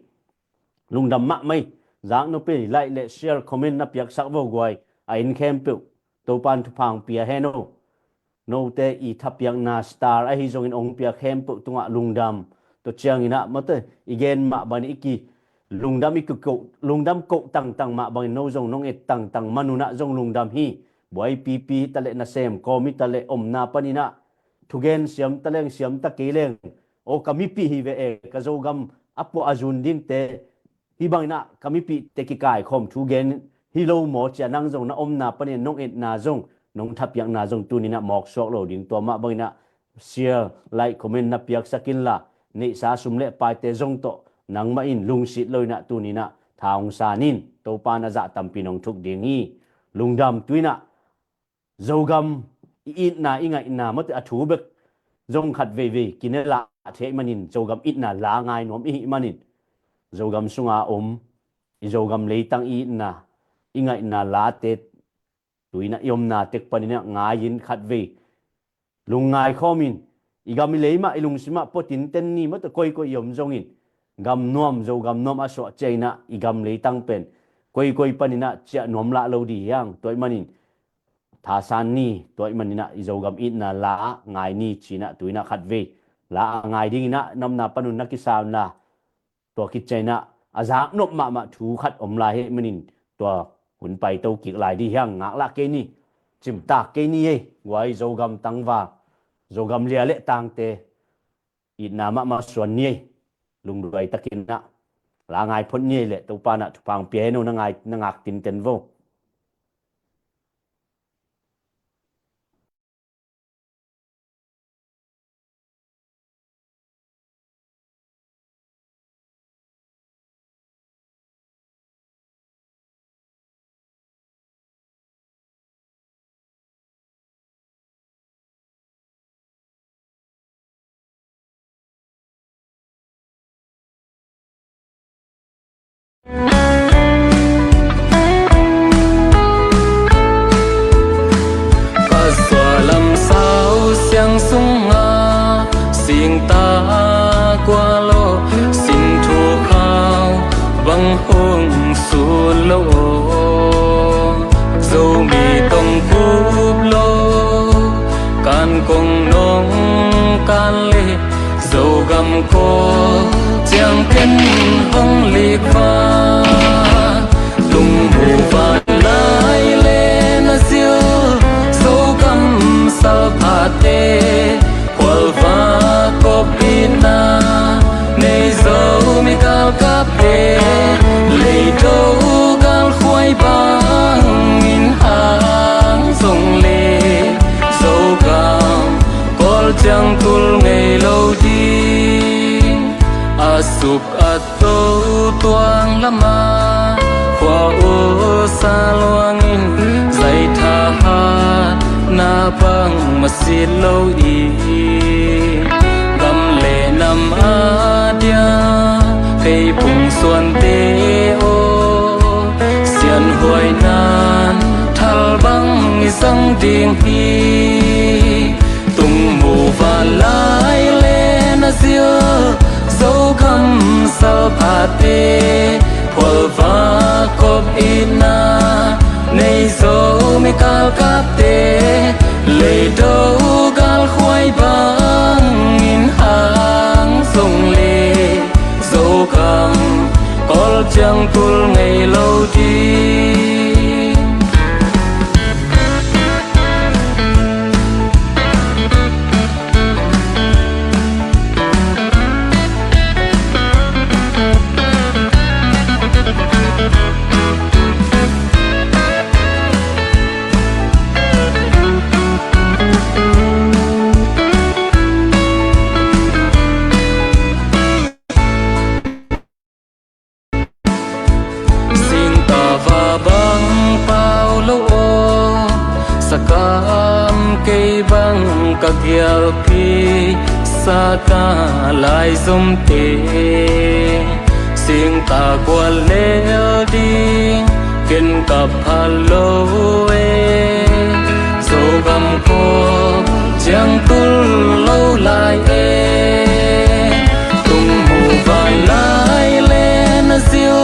Lungdam mahmah hi. Zak nop ei, like le share, comment na piaksak vo guai. A inn khempeuh Topa'n thupha hong pia hen o. Note i thapiakna star ahi zongin hong piak khempeuh tungah lungdam. Tua ciangin ah mate i gen mah bangin i ki lungdam i ki koh, lungdam koh tangtang mah bangin no zong nong et tangtang manun ah zong lungdam hi. Buai pipi hi taleh, nasem kawm hi taleh, omna panin ah thugen siam ta leng siam ta kei leng, aw ka mipi hi ve e, ka Zogam a puah a zun dingte hih bangin ah ka mipihte kikaikhawm thu gen hi lo maw ci-a nang zong na omna panin nong etna zong, nong thapiakna zong tuni-in ah mawk suak lo ding. Tua mah bangin ah share, like, comment na piaksak inla, neihsa sum le paite zong tawh nangmah in lungsit lo-in ah tuni-in ah tha hong san in. Topa in a zah tampi nong thuk ding hi. Lungdam. Tu-in ah Zogam i itna i ngaihna mawte a thu bek zong khat veivei kine lah thei manin Zogam itna la ngai nuam i hih manin Zogam sunga om i Zogam leitang i itna i ngaihna late tuina i omna tek paninah ngai-in khat vei lungngai khawmin i gam i lei mah i lungsimah puatin ten ni mawte koikoi i om zongin gam nuam Zogam nuam a suah ciainah i gam leitang pen koikoi paninah ciah nuam lah lo di hiang tua i manin thasan ni tua i maninah i Zogam itna la ngai ni cinah tuinah khat vei la a ngai dinginah namna panun na kisaunla tua kicainah a zaknop mahmah thu khat om lai hih manin tua hun paito kik lai di hiang ngaklah kei ni cimtak kei ni ei guai Zogam tangval Zogam lia le tangte itna mahmah suan ni ei lungduai takinah la ngai phot ni ei le Topanah thupha pia heno na ngai na ngak tinten vo. Ka suahlam sau siang sungah singta kua lo sin thu khau bang hong sut lo aw. Zomi tong kup lo kan kong nong kan le Zogam ko ciang ken hong lik va lungbu va lai le na zil Zogam salphate khualva kop itna nei Zomi galkapte leito galkhuai bangin hang zong le Zogam kol ciang tul ngei lo ding a suk a to tuang lama khua usa luangin zai thahat na bang masit lo i gam le nam a dia kei phung suante aw sian huai nan thal bang i sang ding hi. Tung mu va lai le na zil Zogam salphate khualva kop itna nei Zomi galkapte leito galkhuai bangin hang zong le Zogam kol ciang tul ngei lo ding. Singtava bang pau lo aw, sakam kei bang ka gialpi sata lai zomte. Singta kual lel ding ken ka phal lo e, Zogam ko ciang tul lo lai e. Tung mu va lai le na zil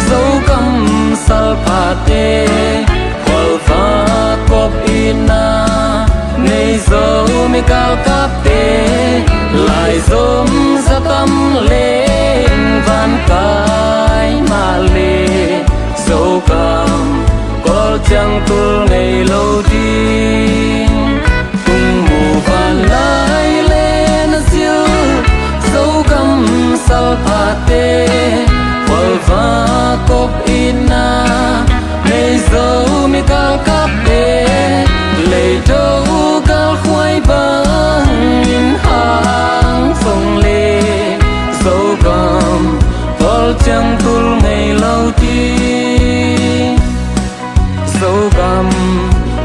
Zogam salphate khualva kop itna nei Zomi galkapte lai zom za tam leng van kai mah le Zogam kol ciang tul ngei lo ding. Tung mu va lai le na zil Zogam salphate khualva kop itna nei Zomi galkapte leito galkhuai bangin hang zong le Zogam kol ciang tul ngei lo ding. Zogam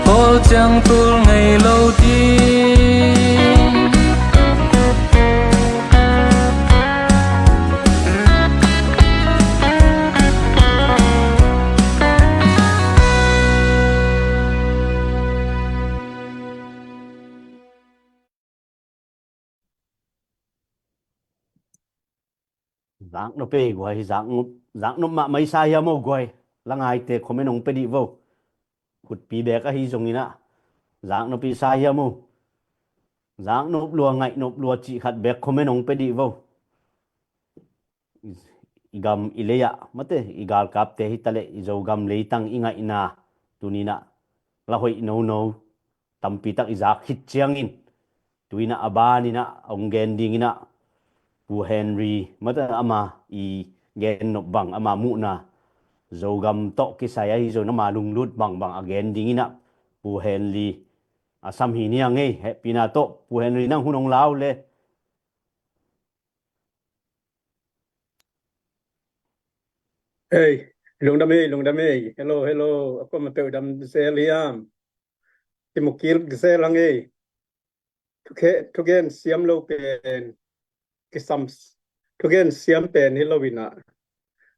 kol Ciang tul ngei lo ding. Zaknop ei guai, zaknop, zaknop mahmah i sa hiam o guai. Langaite comment hong pia dih vo. Khutpi bek ahi zongin ah, zaknop i sa hiam o. Zaknop lua, ngaihnop lua cih khat bek comment hong pia dih vo. I gam i lei ah, mate, i galkapte hi taleh, i Zogam leitang i ngaihna, tuni-in ah la hoih nono tampi tak i zak khit ciangin, tu-in ah a banin ah hong gen dingin ah, Pu Henry, mate, ama i gennop bang, ama muhna, Zogam tawh kisai ahi zongin ama lunglut bangbang a gen dingin ah, Pu Henry a sam hi ni a ngei, hehpihna tawh, Pu Henry, nang hun hong la uh le. Ei, lungdam ei, lungdam ei. Hello, hello. A kuamah peuh dam zel hiam? Kimukil zel hang ei. Thuge-, thugen siam lo pen kisam, thugen siam pen hi lo-in ah,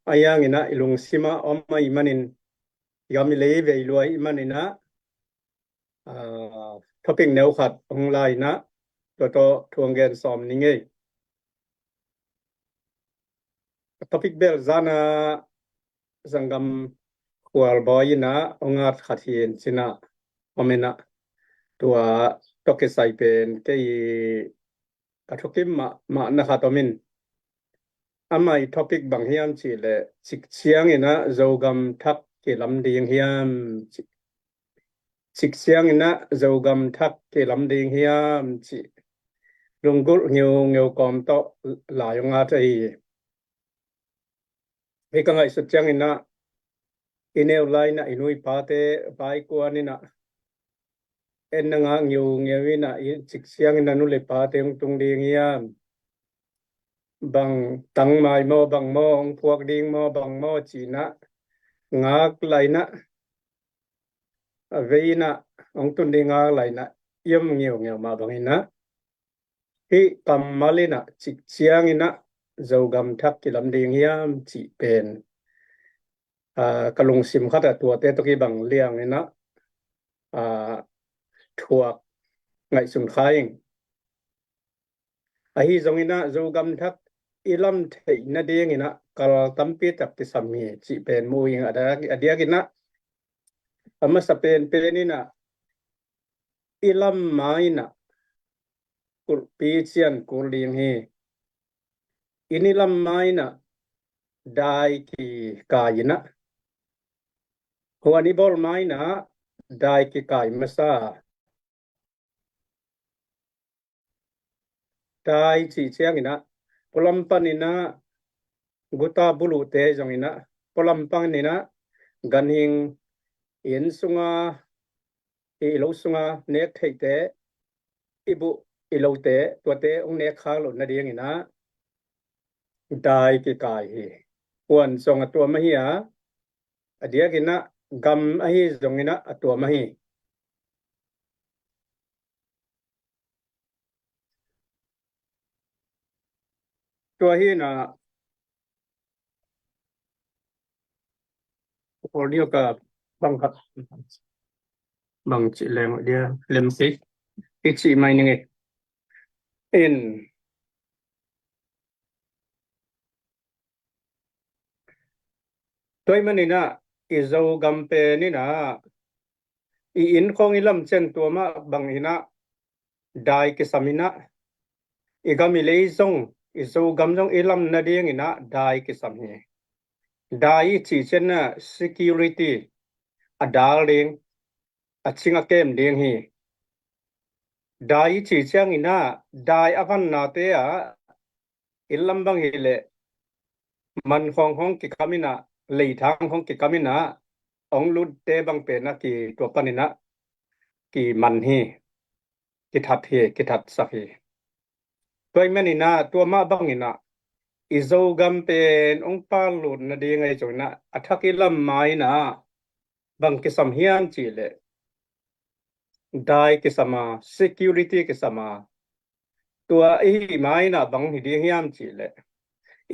a hiangin ah i lungsim ah om ahih manin, i gam i lei vei lua ahih manin ah, ah, topic neu khat hong la-in ah, tua tawh thu hong gen sawm ning ei. Topic bel zan ah Zanggam Khualbawi in ah hong at khat hi in, ci-in ah om in ah, tua tawh kisai pen kei ka thukim mahmahna khat om in, ama i topic bang hiam cih leh, cik ciangin ah Zogam thak kilam ding hiam, ci. Cik ciangin ah Zogam thak kilam ding hiam, ci. Lunggulh ngiungeu kawm tawh lai hong at ahi hi. Hih ka ngaihsut ciangin ah, i neu lai-in ah i nu i pate vai kuan in ah, en na ngak ngiungeu in ah, i cik ciangin ah nu le pate hong tung ding hiam, bang tangmai maw, bang maw, hong phuak ding maw, bang maw, ci-in ah ngak lai-in ah, a vei-in ah hong tun ding ngak lai-in ah, i om ngiungeu mah bangin ah, hih kammal in ah, cik ciangin ah Zogam thak kilam ding hiam, cih pen, ah, ka lungsim khat ah tuate tawh kibang liangin ah, ah, thuak ngaihsun kha ing. Ahi zongin ah Zogam thak i lam theih nadingin ah kal tampi tak kisam hi, cih pen mu ing. A diak, a diakin ah, a masa penpen in ah, i lam ma-in ah kulhpi cian kul ding hi. I ni lam ma-in ah dai kikai in ah, huan i bawl ma-in ah dai kikai masa. Dai cih ciangin ah, pualam panin ah guta buluhte zongin ah, pualam panin ah ganhing, inn sunga, i lo sunga nek theihte, i buh i lote, tuate hong nek khak loh nadingin ah dai kikai hi. Huan zong a tuam ahi a, a diakin ah gam ahi zongin ah a tuam ahi. Tua hi-in ah, audio ka bang khat, bang cih leng dia, lem si, i cih mai ning ei. In, tua ahih manin ah, i Zogam pen in ah, i inn khawng i lam ciang tua mah bangin ah dai kisam in ah, i gam i lei zong, i Zogam zong i lam nadingin ah dai kisam hi. Dai i cih ciangin ah security, a dal ding, a cing a kem ding hi. Dai i cih ciangin ah, dai a vannate ah, inn lam bang hi leh, man khawng hong kikam in ah, leithang hong kikam in ah, hong lutte bang pen ah ki, tua panin ah kiman hi, kithat hi, kithatsak hi. Tua ahih manin ah, tua mah bangin ah, i Zogam pen hong palut nading ahi zongin ah, a thak i lam ma-in ah bang kisam hiam cih leh, dai kisam a, security kisam a, tua i hih ma-in ah bang hi ding hiam cih leh,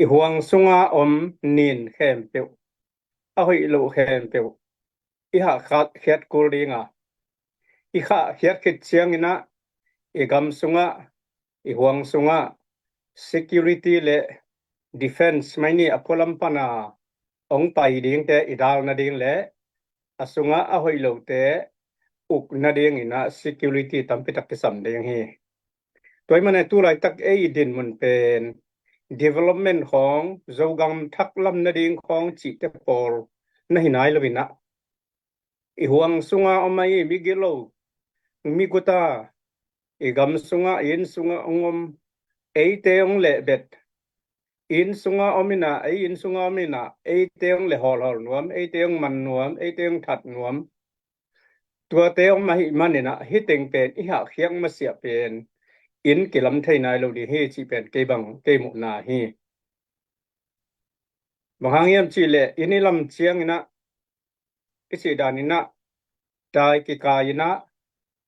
i huang sunga om nin khempeuh, a hoih loh khempeuh i hahkhiat kul ding a, i hahkhiat khit ciangin ah i gam sungah, i huang sungah security le defense, mai ni, a pualam pana hong pai dingte i dal nading le a sungah a hoih lote uk nadingin ah security tampi tak kisam ding hi. Tua ahih manin tu laitak ei i dinmun pen development khawng, Zogam thak lam nading khawng cihte pawl na hi nai lo in ah, i huang sunga om ahi migilo, miguta, i gam sunga, i inn sunga hong om, eite hong lehbet, inn sunga om in ah, ei inn sunga om in ah, eite hong le hawlhawl nuam, eite hong man nuam, eite hong that nuam, tuate om ahih manin ah hih teng pen i hahkhiat masiah pen in kilam thei nai lo ding hi cih pen kei bang, kei muhna hi. Bang hang hiam cih leh inn i lam ciangin ah, i cih danin ah, dai kikai in ah,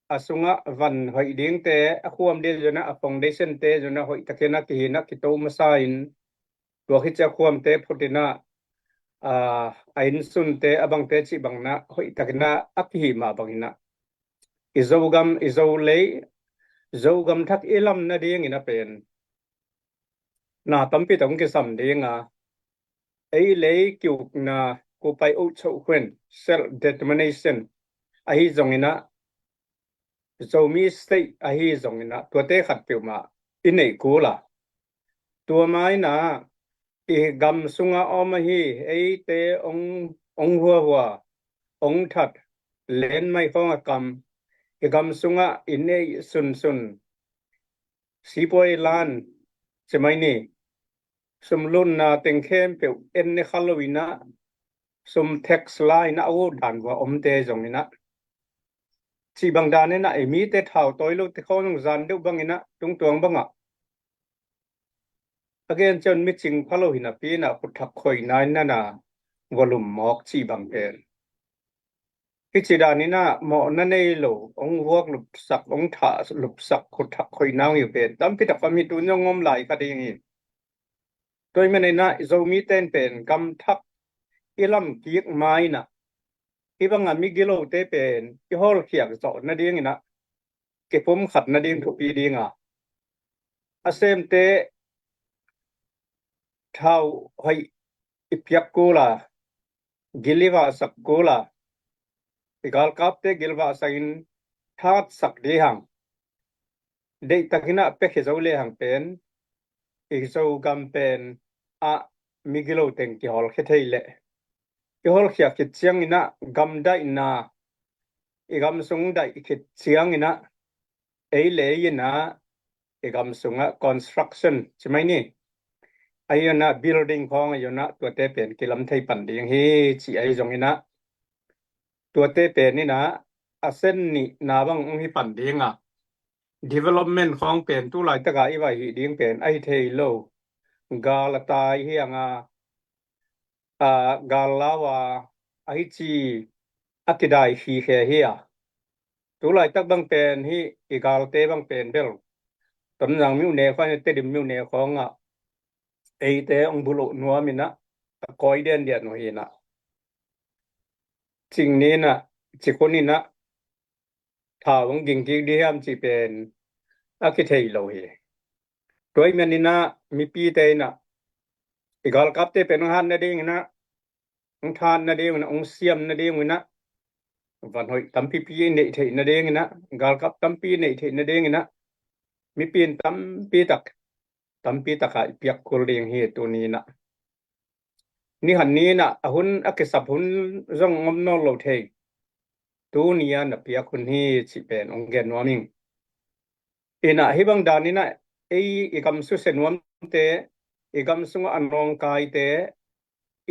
a sungah van hoih dingte, a khuam ding zong in ah, a foundation te zong in ah hoih takin a kihi in ah, kito masa in, tua khit ciang a khuamte phut in ah, a, a inn sunte, a bangte cih bangin ah hoih takin ah a kihi mah bangin ah, i Zogam, i Zolei, Zogam thak i lam nadingin ah pen na tampi tak hong kisam ding a, ei lei ki-ukna, กูไป utsohkhuen, self determination ahi zongin ah, Zomi state ahi zongin ah, tuate khat peuhmah i neih kul a, tua ma-in ah i gam sunga om ahi eite hong, hong huahua, hong that, lenmai khawng a kam, i gam sungah i neih sunsun, sipuai lan, ci mai ni, sumlunna teng khempeuh en ne kha lo in ah, sum tax la in ah a ut dan vua omte zongin ah, cih bang danin ah i mite thau tawi lote khawng zong zan deuh bangin ah, tungtuang bangah a gen ciang mi cing pha lo hi napi in ah khut thak khoihna in ah na vua lum mawk cih bang pen, hih ci danin ah mawhna nei lo, hong vuak lupsak, hong thah lupsak, khut thak khoihna hong hi pen tampi tak om hi, tun zong om lai kha ding hi. Tua ahih manin ah i Zomite in pen gam thak i lam kik ma-in ah, hih banga migilote pen i hawlkhiak zawh nadingin ah, kipumkhat nading thupi ding a, a semte thau hoih i piak kul a, gil i vahsak kul a, i galkapte gil vahsakin thatsak ding hang, deihtakin ah pia khia zo lehang pen, i Zogam pen ah migilo teng kihawlkhia thei leh, i hawlkhia khit ciangin ah gamdaihna, i gam sung daih khit ciangin ah, ei lei in ah, i gam sungah construction, ci mai ni, ahi zong in ah building khawng ahi zong in ah, tuate pen kilam thei pan ding hi, cih ahi zongin ah, tuate pen in ah a sen nihna bang hong hi pan ding a, development khawng pen tu laitak a i va hih ding pen ahi thei lo. Gal a tai hi hang a, a, gal lau a, ahi ci a kidai khikhe hi a. Tu laitak bang pen hih i galte bang pen bel, Tonzang myone khawng, Tedim myone khawng ah eite hong bulh nuam in ah, a kawi diandian uh hi in ah, cing ni in ah, cik hun in ah, thau hong ging kik ding hiam cih pen a kithei lo hi. Tua ahih manin ah mipite in ah, i galkapte pen hong hat nadingin ah, hong that nadingin ah, hong siam nadingin ah, van hoih tampipi i neih theih nadingin ah, galkap tampi i neih theih nadingin ah, mipi in tampi tak, tampi tak a i piak kul ding hi tuni in ah. Ni khat ni in ah, a hun a kisap hun zong om nawn lo thei, tuni a na piak hun hi cih pen hong gen nuam ing. In ah hih bang danin ah ei i gam susia nuamte, i gam sungah a nawngkaite,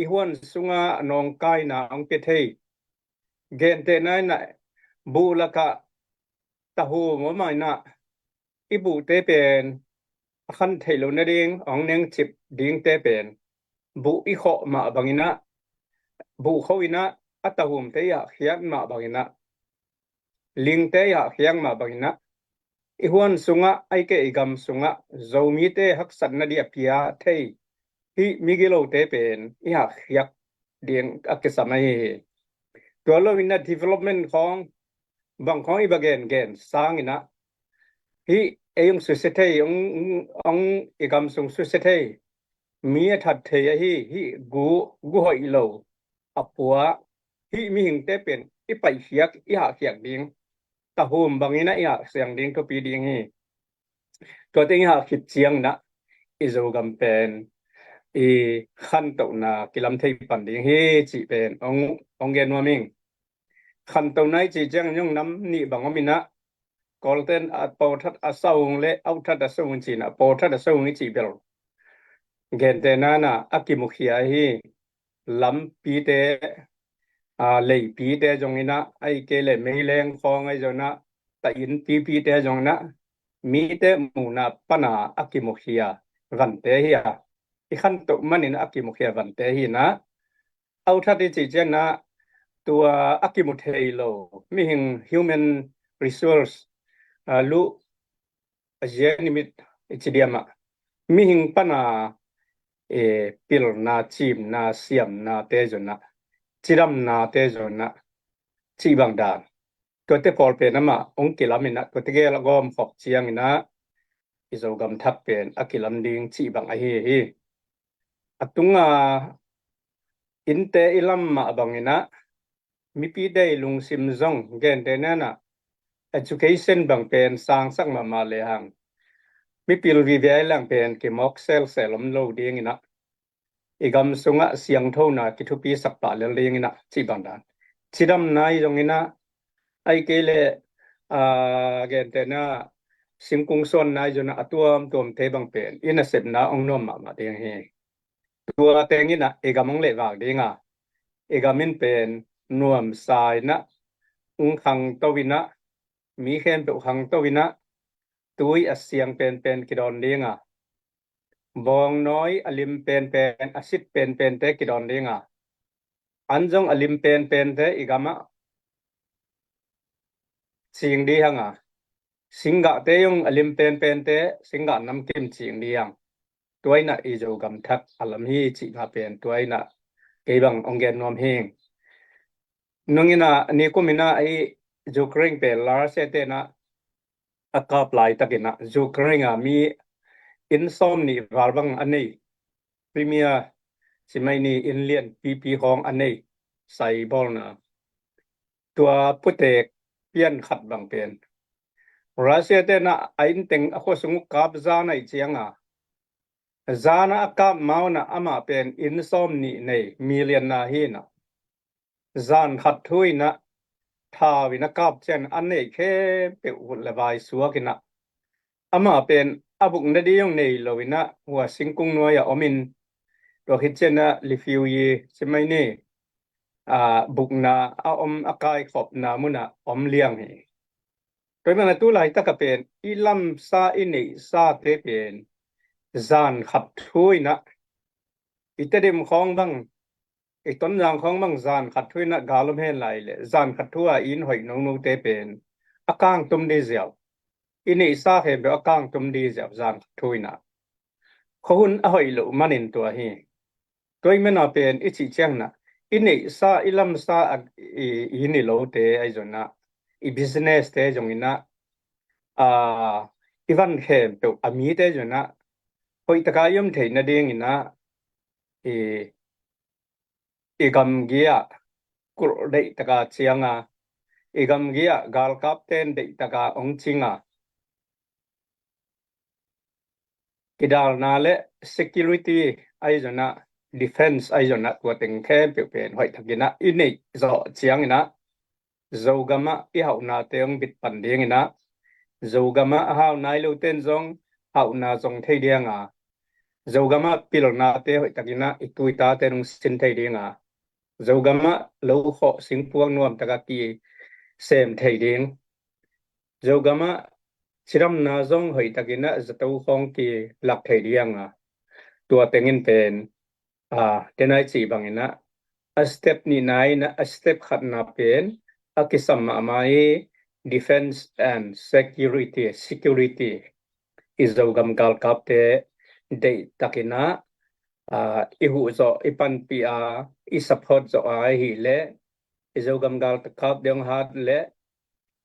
i huan sungah a nawngkaina hong pia thei, gentehna in ah buh lakah tahum om a in ah, i buhte pen a khan theih loh nading hong nengcip dingte pen buh i khawh mah bangin ah, buh kho in ah, a tahumte i hahkhiat mah bangin ah, lingte i hahkhiak mah bangin ah i huan sungah, ahih kei leh i gam sungah Zomite haksatna ding a pia thei hih migilote pen i hahkhiak ding a kisam ahi hi. Tua lo in ah development khawng bang khawng i va gengen sangin ah hih ei hong susia thei, hong, hong, hong i gam sung susia thei, mi a that thei ahi hih gu, gu hoih lo a pua hih mihingte pen i paihkhiak, i hahkhiak ding, tahum bangin ah i hahsiang ding thupi ding hi. Tuate i hahkhit ciangin ah i Zogam pen i khantohna kilam thei pan ding hi cih pen hong, hong gen nuam ing. Khantohna i cih ciangin zong nam nih bang om in ah, Kawlten a pawthat a sawng le auhthat a sawng ci-in ah, pawthat a sawng i cih bel gentehna in ah a kimukhia hi. Lampite, a, leipite zongin ah, ahih kei leh meileng khawng ahi zongin ah, tahin pipite zongin ah, mite muhna pan a a kimukhia vante hi a, i khantoh manin a kimukhia vante hi in ah, auhthat i cih ciangin ah tua a kimu thei lo mihing, human resource, a, lu a zia nimit i ci diam ah, mihing pan a, e, pilna, cimna, siamnate zongin ah, cidamnate zongin ah, cih bang dan tuate pawl pen amah hong kilam in ah, tuate gel a gawm khop ciangin ah i Zogam thak pen a kilam ding cih bang ahi hi. A tunga innte i lam mah bangin ah mipite i lungsim zong gentehna in ah education bang pen sangsak mahmah lehang, mipil vive a i lang pen kimawk selsel om lo dingin ah, i gam sungah siangthona kithupisak pah lel dingin ah cih bang dan. Cidamna i zongin ah, ahih kei leh, a, gentehna singkung suanna i zongin ah a tuamtuamte bang pen i nasepna hong nuam mahmah ding hi. Tua tengin ah i gam hong lehvak ding a, i gam in pen nuamsa in ah, hong khangto in ah, mi khempeuh khangto in ah, tui a siang penpen kidawn ding a, bawngnawi a lim penpen, a sit penpente kidawn ding a, an zong a lim penpente i gamah cing ding hi hang a, singgahte zong a lim penpente singgah namkim cing ding hi hang. Tua in ah i Zogam thak a lam hi cihna pen tua in ah kei bang hong gen nuam hi. Nung in ah nikum in ah i Ukraine pen Russia-te in ah a kap laitakin ah Ukraine a mi inn sawmnih val bang a nei, premier, ci mai ni, inn lian pipi khawng a nei, sai bawlna, tua putek pian khat bang pen Russia-te in ah a inn teng a khua sung uh kap zan ahih ciang a, zan a a kap ma un ah amah pen inn sawmnih nei, million na hi in ah, zan khat thu in ah thau in a kap ciang a nei khempeuh vut le vai suak in ah, amah pen a bukna ding zong nei lo in ah hua singkung nuai ah om in, tua khit ciang ah refugee ci mai ni, a, bukna a om, a kaikhopna mun ah om liang hi. Tua ahih manin ah tu laitak a pen i lamsa, i neihsate pen zan khat thu in ah, i Tedim khawng bang, i Tonzang khawng bang zan khat thu in ah gal om hen lai leh zan khat thu a i inn hoih nonote pen a kangtum ding ziau, i neihsa khempeuh a kangtum ding ziau zan khat thu in ah. Khuahun a hoih loh manin tua hi. Tua ahih manin ah pen i cih ciang in ah i neihsa, i lamsa a, i, i inn i lote ahi zongin ah, i business-te zongin ah, a, i van khempeuh a mite zongin ah hoih taka i om theihna dingin ah, i, i gamgi ah kulh deih taka ciang a, i gamgi ah galkapten deih taka hong cing a, kidalna le security ahi zongin ah, defense ahi zongin ah, tua teng khempeuh pen hoih takin ah i neih zawh ciangin ah Zogam ah i hauhnate hong bit pan dingin ah, Zogam ah a hau nai loten zong hauhna zong thei ding a, Zogam ah pilnate hoih takin ah i tu i taten hong sin thei ding a, Zogam ah lo khawh singpuak nuam taka kisem thei ding, Zogam ah cidamna zong hoih takin ah zato khawng kilak thei ding a, tua tengin pen, a, tena i cih bangin ah a step nihna in ah a step khatna pen a kisam mahmah hi. defense and security, security i Zogam galkapte deihtakin ah, ah, i huh zawh, i panpih a, i support zawh a ahih leh i Zogam galkapte hong hat leh,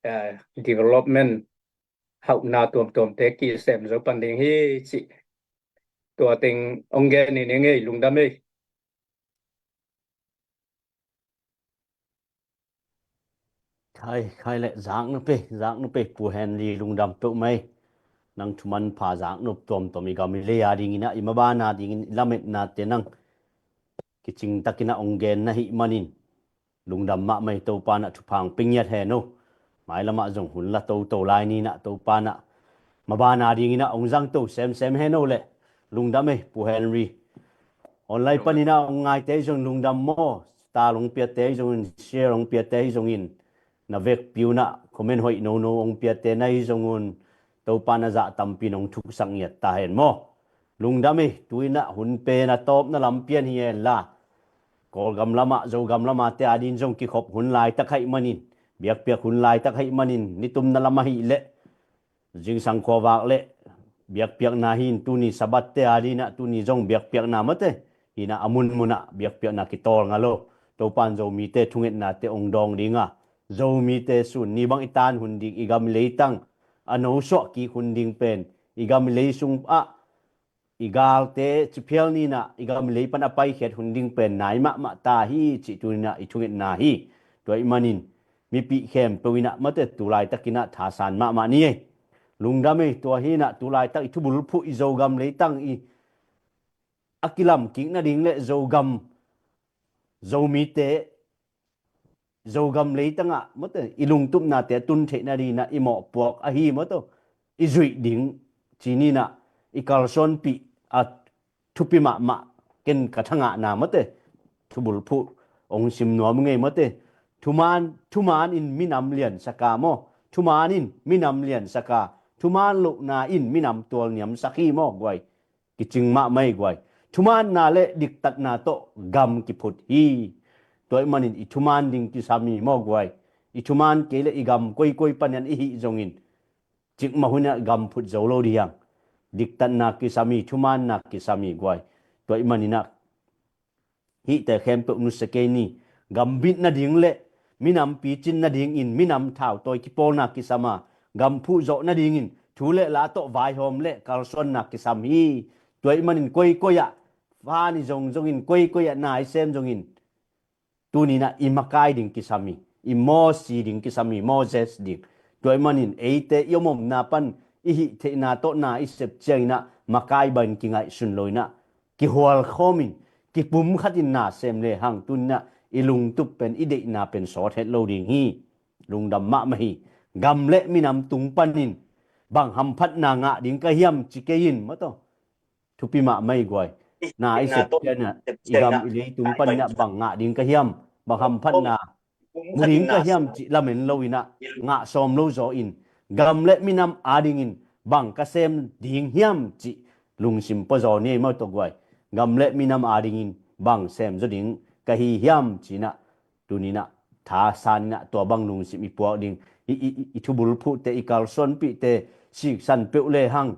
ah, development hauhna tuamtuamte kisem zo pan ding hi cih tua teng hong gen ning ei. Lungdam ei. Khai, khai le, zak nup ei, zak nup ei, Pu Henry, lungdam peuhmah ei. Nang thuman pha zak nup tuamtuam, i gam i lei a dingin ah, i maban a dingin i lametnate nang kicing takin ah hong gen na hih manin lungdam mahmah ei. Topa in ah thupha hong pia ngiat hen o. Mailam ah zong hun la toto lai ni in ah, Topa in ah maban a dingin ah hong zangto semsem hen o leh. Lungdam ei, Pu Henry. Online panin ah hong ngaite zong lungdam maw. Star hong piate zongin, share hong piate zongin, na vekpi un ah comment hoih nono hong piate na hi zong un, Topa in ah zah tampi in hong thuksak ngiat ta hen maw. Lungdam ei. Tu-in ah hun pen a tawpna lam pian hi hen la, Kawlgam lamah, Zogam lamah te a dingin zong kikhop hun laitak ahih manin, biakpiak hun laitak ahih manin, nitumna lam ahih leh zingsang khuavak le biakpiakna hi in, tuni Sabbath te a dingin ah, tuni zong biakpiakna mawte hi in ah, a munmun ah biakpiakna kitawl ngal o. Topa in Zomite thungetnate hong dawng ding a, Zomite sun ni bang i tan hun ding, i gam i leitang a nosuah kik hun ding pen, i gam i lei sung ah i galte ciphial ni in ah i gam i lei pan a paikhiat hun ding pen nai mahmah ta hi cih tu-in ah i thungetna hi. Tua ahih manin mipih khempeuh in ah mawte tu laitakin ah thasan mahmah ni ei. Lungdam ei. Tua hi in ah tu laitak i thubulphuh i Zogam leitang i a kilamkik nading le Zogam, Zomite, Zogam leitang ah mawte i lungtupnate a tun theih nading in ah i mawhpuak ahi mawte i zuih ding ci ni in ah i kalsuanpih a thupi mahmah, ken ka thangahna mawte thubulphuh hong sim nuam ing ei mawte. Thuman, thuman in minam liansak a maw, thuman in minam liansak a, thuman lohna in minam tualniamsak hi maw guai. Kicing mahmah ei guai. Thumanna le diktatna tawh gam kiphut hi. Tua ahih manin i thuman ding kisam hi maw guai. I thuman kei le i gam koikoi panin i hih zongin cikmah hun ah gam phut zo lo ding hi hang. Diktatna kisam hi, thumanna kisam hi guai. Tua ahih manin ah hihte khempeuh nusia kei ni. Gam bit nading le minam picin nadingin minam thautawi kipawlna kisam a, gam phuh zawh nadingin thu le la tawh vaihawm le kalsuanna kisam hi. Tua ahih manin koikoi ah fa ni zongzongin, koikoi ah na i sem zongin, tuni in ah i makai ding kisam hi, i mawsi ding kisam hi, mawzes ding. Tua ahih manin eite i om omna pan i hih theihna tawh na i sep ciangin ah makai bangin kingaihsun lo in ah kihual khawmin, kipumkhatin na sem lehang tuni in ah i lungtup pen, i deihna pen sawt het lo ding hi. Lungdam mahmah hi. Gam le minam tung panin bang hamphatna ngah ding ka hiam ci kei in mawte. Thupi mahmah ei guai. Na i sep ciangin ah i gam i lei tung panin ah bang ngah ding ka hiam, bang hamphatna mu ding ka hiam cih lamen lo in ah, ngah sawm lo zaw in, gam le minam a dingin bang ka sem ding hiam cih lungsim pua zaw ni ei mawte guai. Gam le minam a dingin bang sem zaw ding ka hi hiam ci in ah tuni in ah thasan in ah tua bang lungsim i puak ding, i, i, i, i thubulphuhte, i kalsuanpihte siksan peuh lehang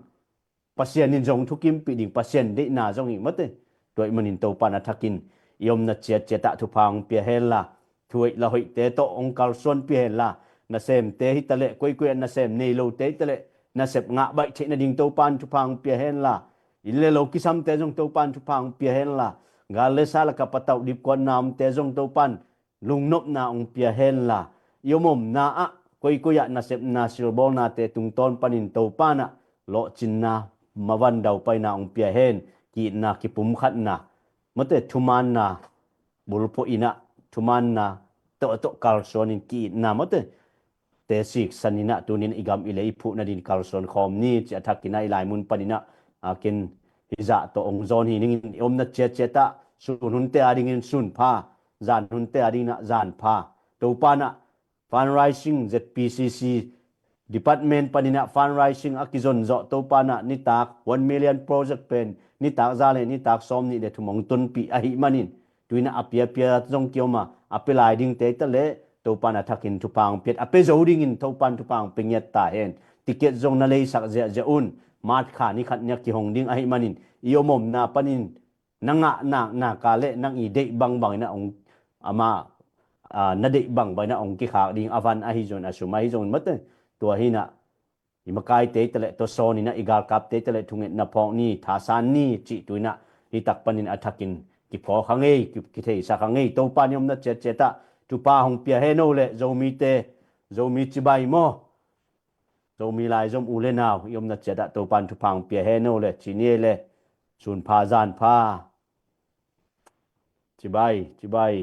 Pasian in zong thukimpih ding, Pasian deihna zong hi mawte. Tua ahih manin Topa in a thakin i omna ciatciat ah thupha hong pia hen la, thu hoih la hoihte tawh hong kalsuanpih hen la, nasemte hi taleh, koikoi ah nasem nei lote hi taleh, nasep ngah baih theih nading Topa in thupha hong pia hen la, inn le lo kisamte zong Topa in thupha hong pia hen la, gal le sa lakah patauh dipkuatna omte zong Topa in lungnopna hong pia hen la, i om omna ah koikoi ah nasepna silbawlnate tungtawn panin Topa in ah lawhcinna mavan daupaina hong pia hen, ki-itna, kipumkhatna, mawte thumanna bulphuh in ah, thumanna tawhtawh kalsuanin ki-itna mawte te siksan in ah tuni in i gam i lei phuh nading kalsuan khawm ni ci a thakin ah i laimun panin ah, a, ken hizah tawh hong zawn hi ning in, i omna ciatciat ah sun hunte a dingin sun pha, zan hunte a dingin ah zan pha. Topa in ah fundraising, Z P C C department panin ah fundraising a kizon zawh Topa in ah nitak one million project pen nitak za le nitak sawmnih le thum hong tunpih ahih manin, tu in ah a piapia zong kiom a, a pia lai dingte hi taleh, Topan a thakin thupha hong piat a pia zo dingin Topan thupha hong pia ngiat ta hen. Ticket zong na leisak ziahziah un. March kha ni khat nia kihong ding ahih manin i om omna panin na ngah nak nak a le nang i deih bangbang in a hong ama na deih bangbang in a hong kikhak ding a van ahi zongin a sum ahi zongin mate tua hi in a i makaite tale tua sawn in a i galkapte tale thungetna phawk ni thasan ni cih tu in a hi tak panin a thakin kiphaw kha ngei kitheisak kha ngei Topan i omna ciatciat ah thupha hong pia hen o le Zomite Zomi cibai maw Zomi lai Zom u le nau i omna ciat ah Topan thupha hong pia hen o le ci ni ei le sunpha zanpha cibai cibai